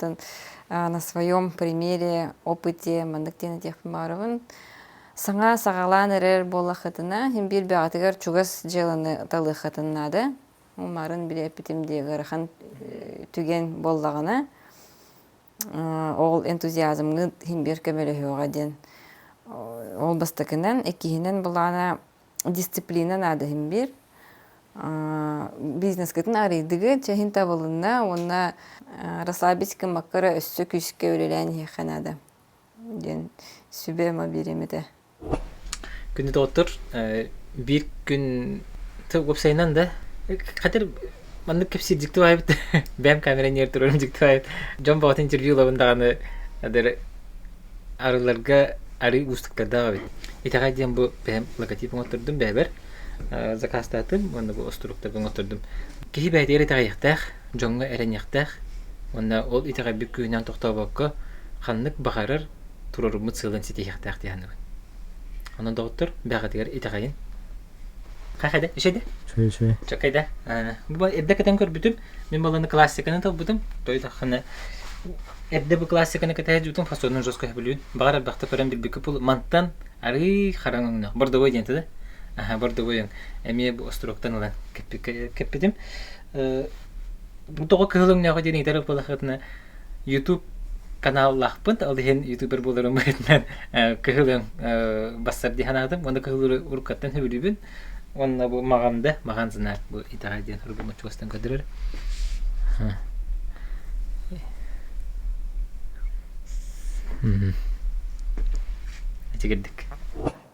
на своем примере, опыте маннык диэн этиэхпин баҕарабын. Саҥа саҕалаан эрэр буоллаххытына, иһин биир бэҕэтигэр чугас дьыаланы талыаххытын наада. Марын били эппитим дии ыарахан түгэн буоллаҕына, ол энтузиазмҥыт иһин биир көмөлөһүөҕэ диэн. Ол бастакынан, иккиһинэн былаана дисциплина наада иһин биир. Бизнескытын арыйдыгыт, чэһин табылынна уонна расслабить гыммакка эрэ өссө күүскэ үлэлээн иһиэххэ наада диэн сүбэ-ама биэриэм этэ. Күндү доҕоттор, биир күн уопсайынан да хатыр маннык кэпсиир дьикти баайбыт. Бэйэм камера ньиэр турарым дьикти баайбыт. Дьон баҕатын интервью ылабын даҕаны адыр арыларга арыы уустуктардаах эбит. Итэҕэй диэн бу бэйэм логотип оҥоттордум бэйэбэр заказтаатым уонна бу остуруктарга оҥоттордум. Киһи бэйэтигэр итэҕэйиэхтээх, дьоҥҥо эрэниэхтээх уонна ол итэҕэйбит күүһүнэн тохтообокко ханнык баҕарар туруоруммут сыалын ситиһиэхтээх дии саныыбын. Онон доҕоттор, бэҕэтигэр итэҕэйин. Хахайда, үчэйдэ? Үчүгэй, үчүгэй. Чөкөйдө. Бу эрдэ кэтэн көрбүтүм. Мин баланы классиканы талбытым. Той таххана эрдэ бу классиканы кэтэһэ дьутум фасонун жестко сөбүлүүн. Баҕар элбэхтэ көрөн билбиккэ пул мантан арыы хараҥ өҥнөөх. Бордовой диэн да? Аха, бордовой өҥ. Эмиэ бу остроктан ылан кэппитим. Бу тоҕо кыһыл өҥнөөх диэн ыйытар буоллаххытына YouTube каналлаахпын, ол иһин ютубер буоларым быһыытынан кыһыл өҥ бассар дии санаатым. Уонна кыһыл уруккаттан сөбүлүүбүн. Уонна бу маҕанды, маҕан знак бу итэҕэл диэн суругу чугастан көрдөрөр. Итигирдик.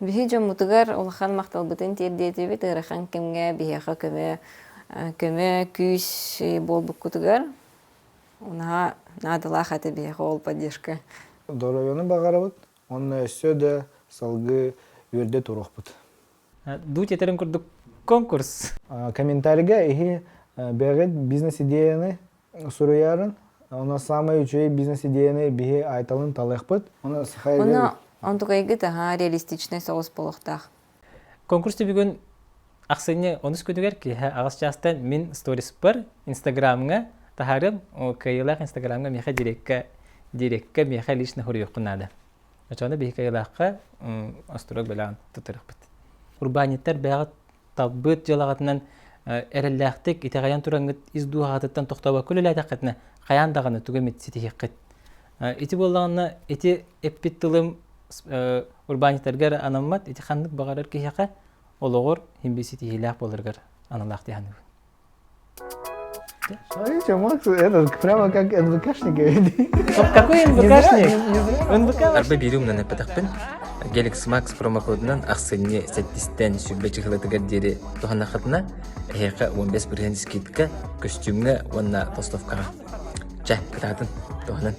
Биһи дьоммутугар улахан махталбытын тиэрдиэтибит ыарахан кэмҥэ биһиэхэ көмө көмө күүс буолбуккутугар наһаа наадалаах этэ биһиэхэ ол поддержка. Доруобуйаны баҕарабыт уонна өссө да салгыы үөрдэ туруохпут. Дуть этэрин курдук конкурс. Комментарийга иһи бэҕит бизнес-идеяны суруйарын, онно самай үчүгэй бизнес-идеяны биһи айталын талыахпыт. Оны саха Оны онтукайгыт аха реалистичный соҕус буолуохтаах. Конкурс бүгүн ахсынньы онус күнүгэр киэһэ аҕыс чаастан мин сториспар инстаграмҥа таһаарыам кыайыылаах инстаграмҥа миэхэ дирекка дирекка миэхэ лично хоруйуоххун наада. Очону биһи кыайыылаахха остуруок бэлэҕин туттарыахпыт. Урбаанньыттар бэйэҕит талбыт дьыалаҕытынан эрэллээхтик итэҕэйэн тураҥҥыт ис дууһаҕытыттан тохтообокко үлэлээтэххитинэ хайаан даҕаны тугу эмит ситиһиэххит. Ити буоллаҕына ити эппит тылым урбаанньыттарга эрэ анаммат, ити ханнык баҕарар киһиэхэ олоҕор син биир ситиһиилээх буоларыгар аналаах дии саныыбын. Смотрите, Макс, этот, прямо как НВКшник говорит. Какой НВКшник? НВК Арба биири умнан эппэтэхпин. Galaxy Max промокодунан ахсынньы сэттистэн 20 чыһылатыгар диэри туһаннаххытына, эһиэхэ 15% скидка көстүүмҥэ уонна толстовкаҕа. Чэ, кытаатын, туһанан.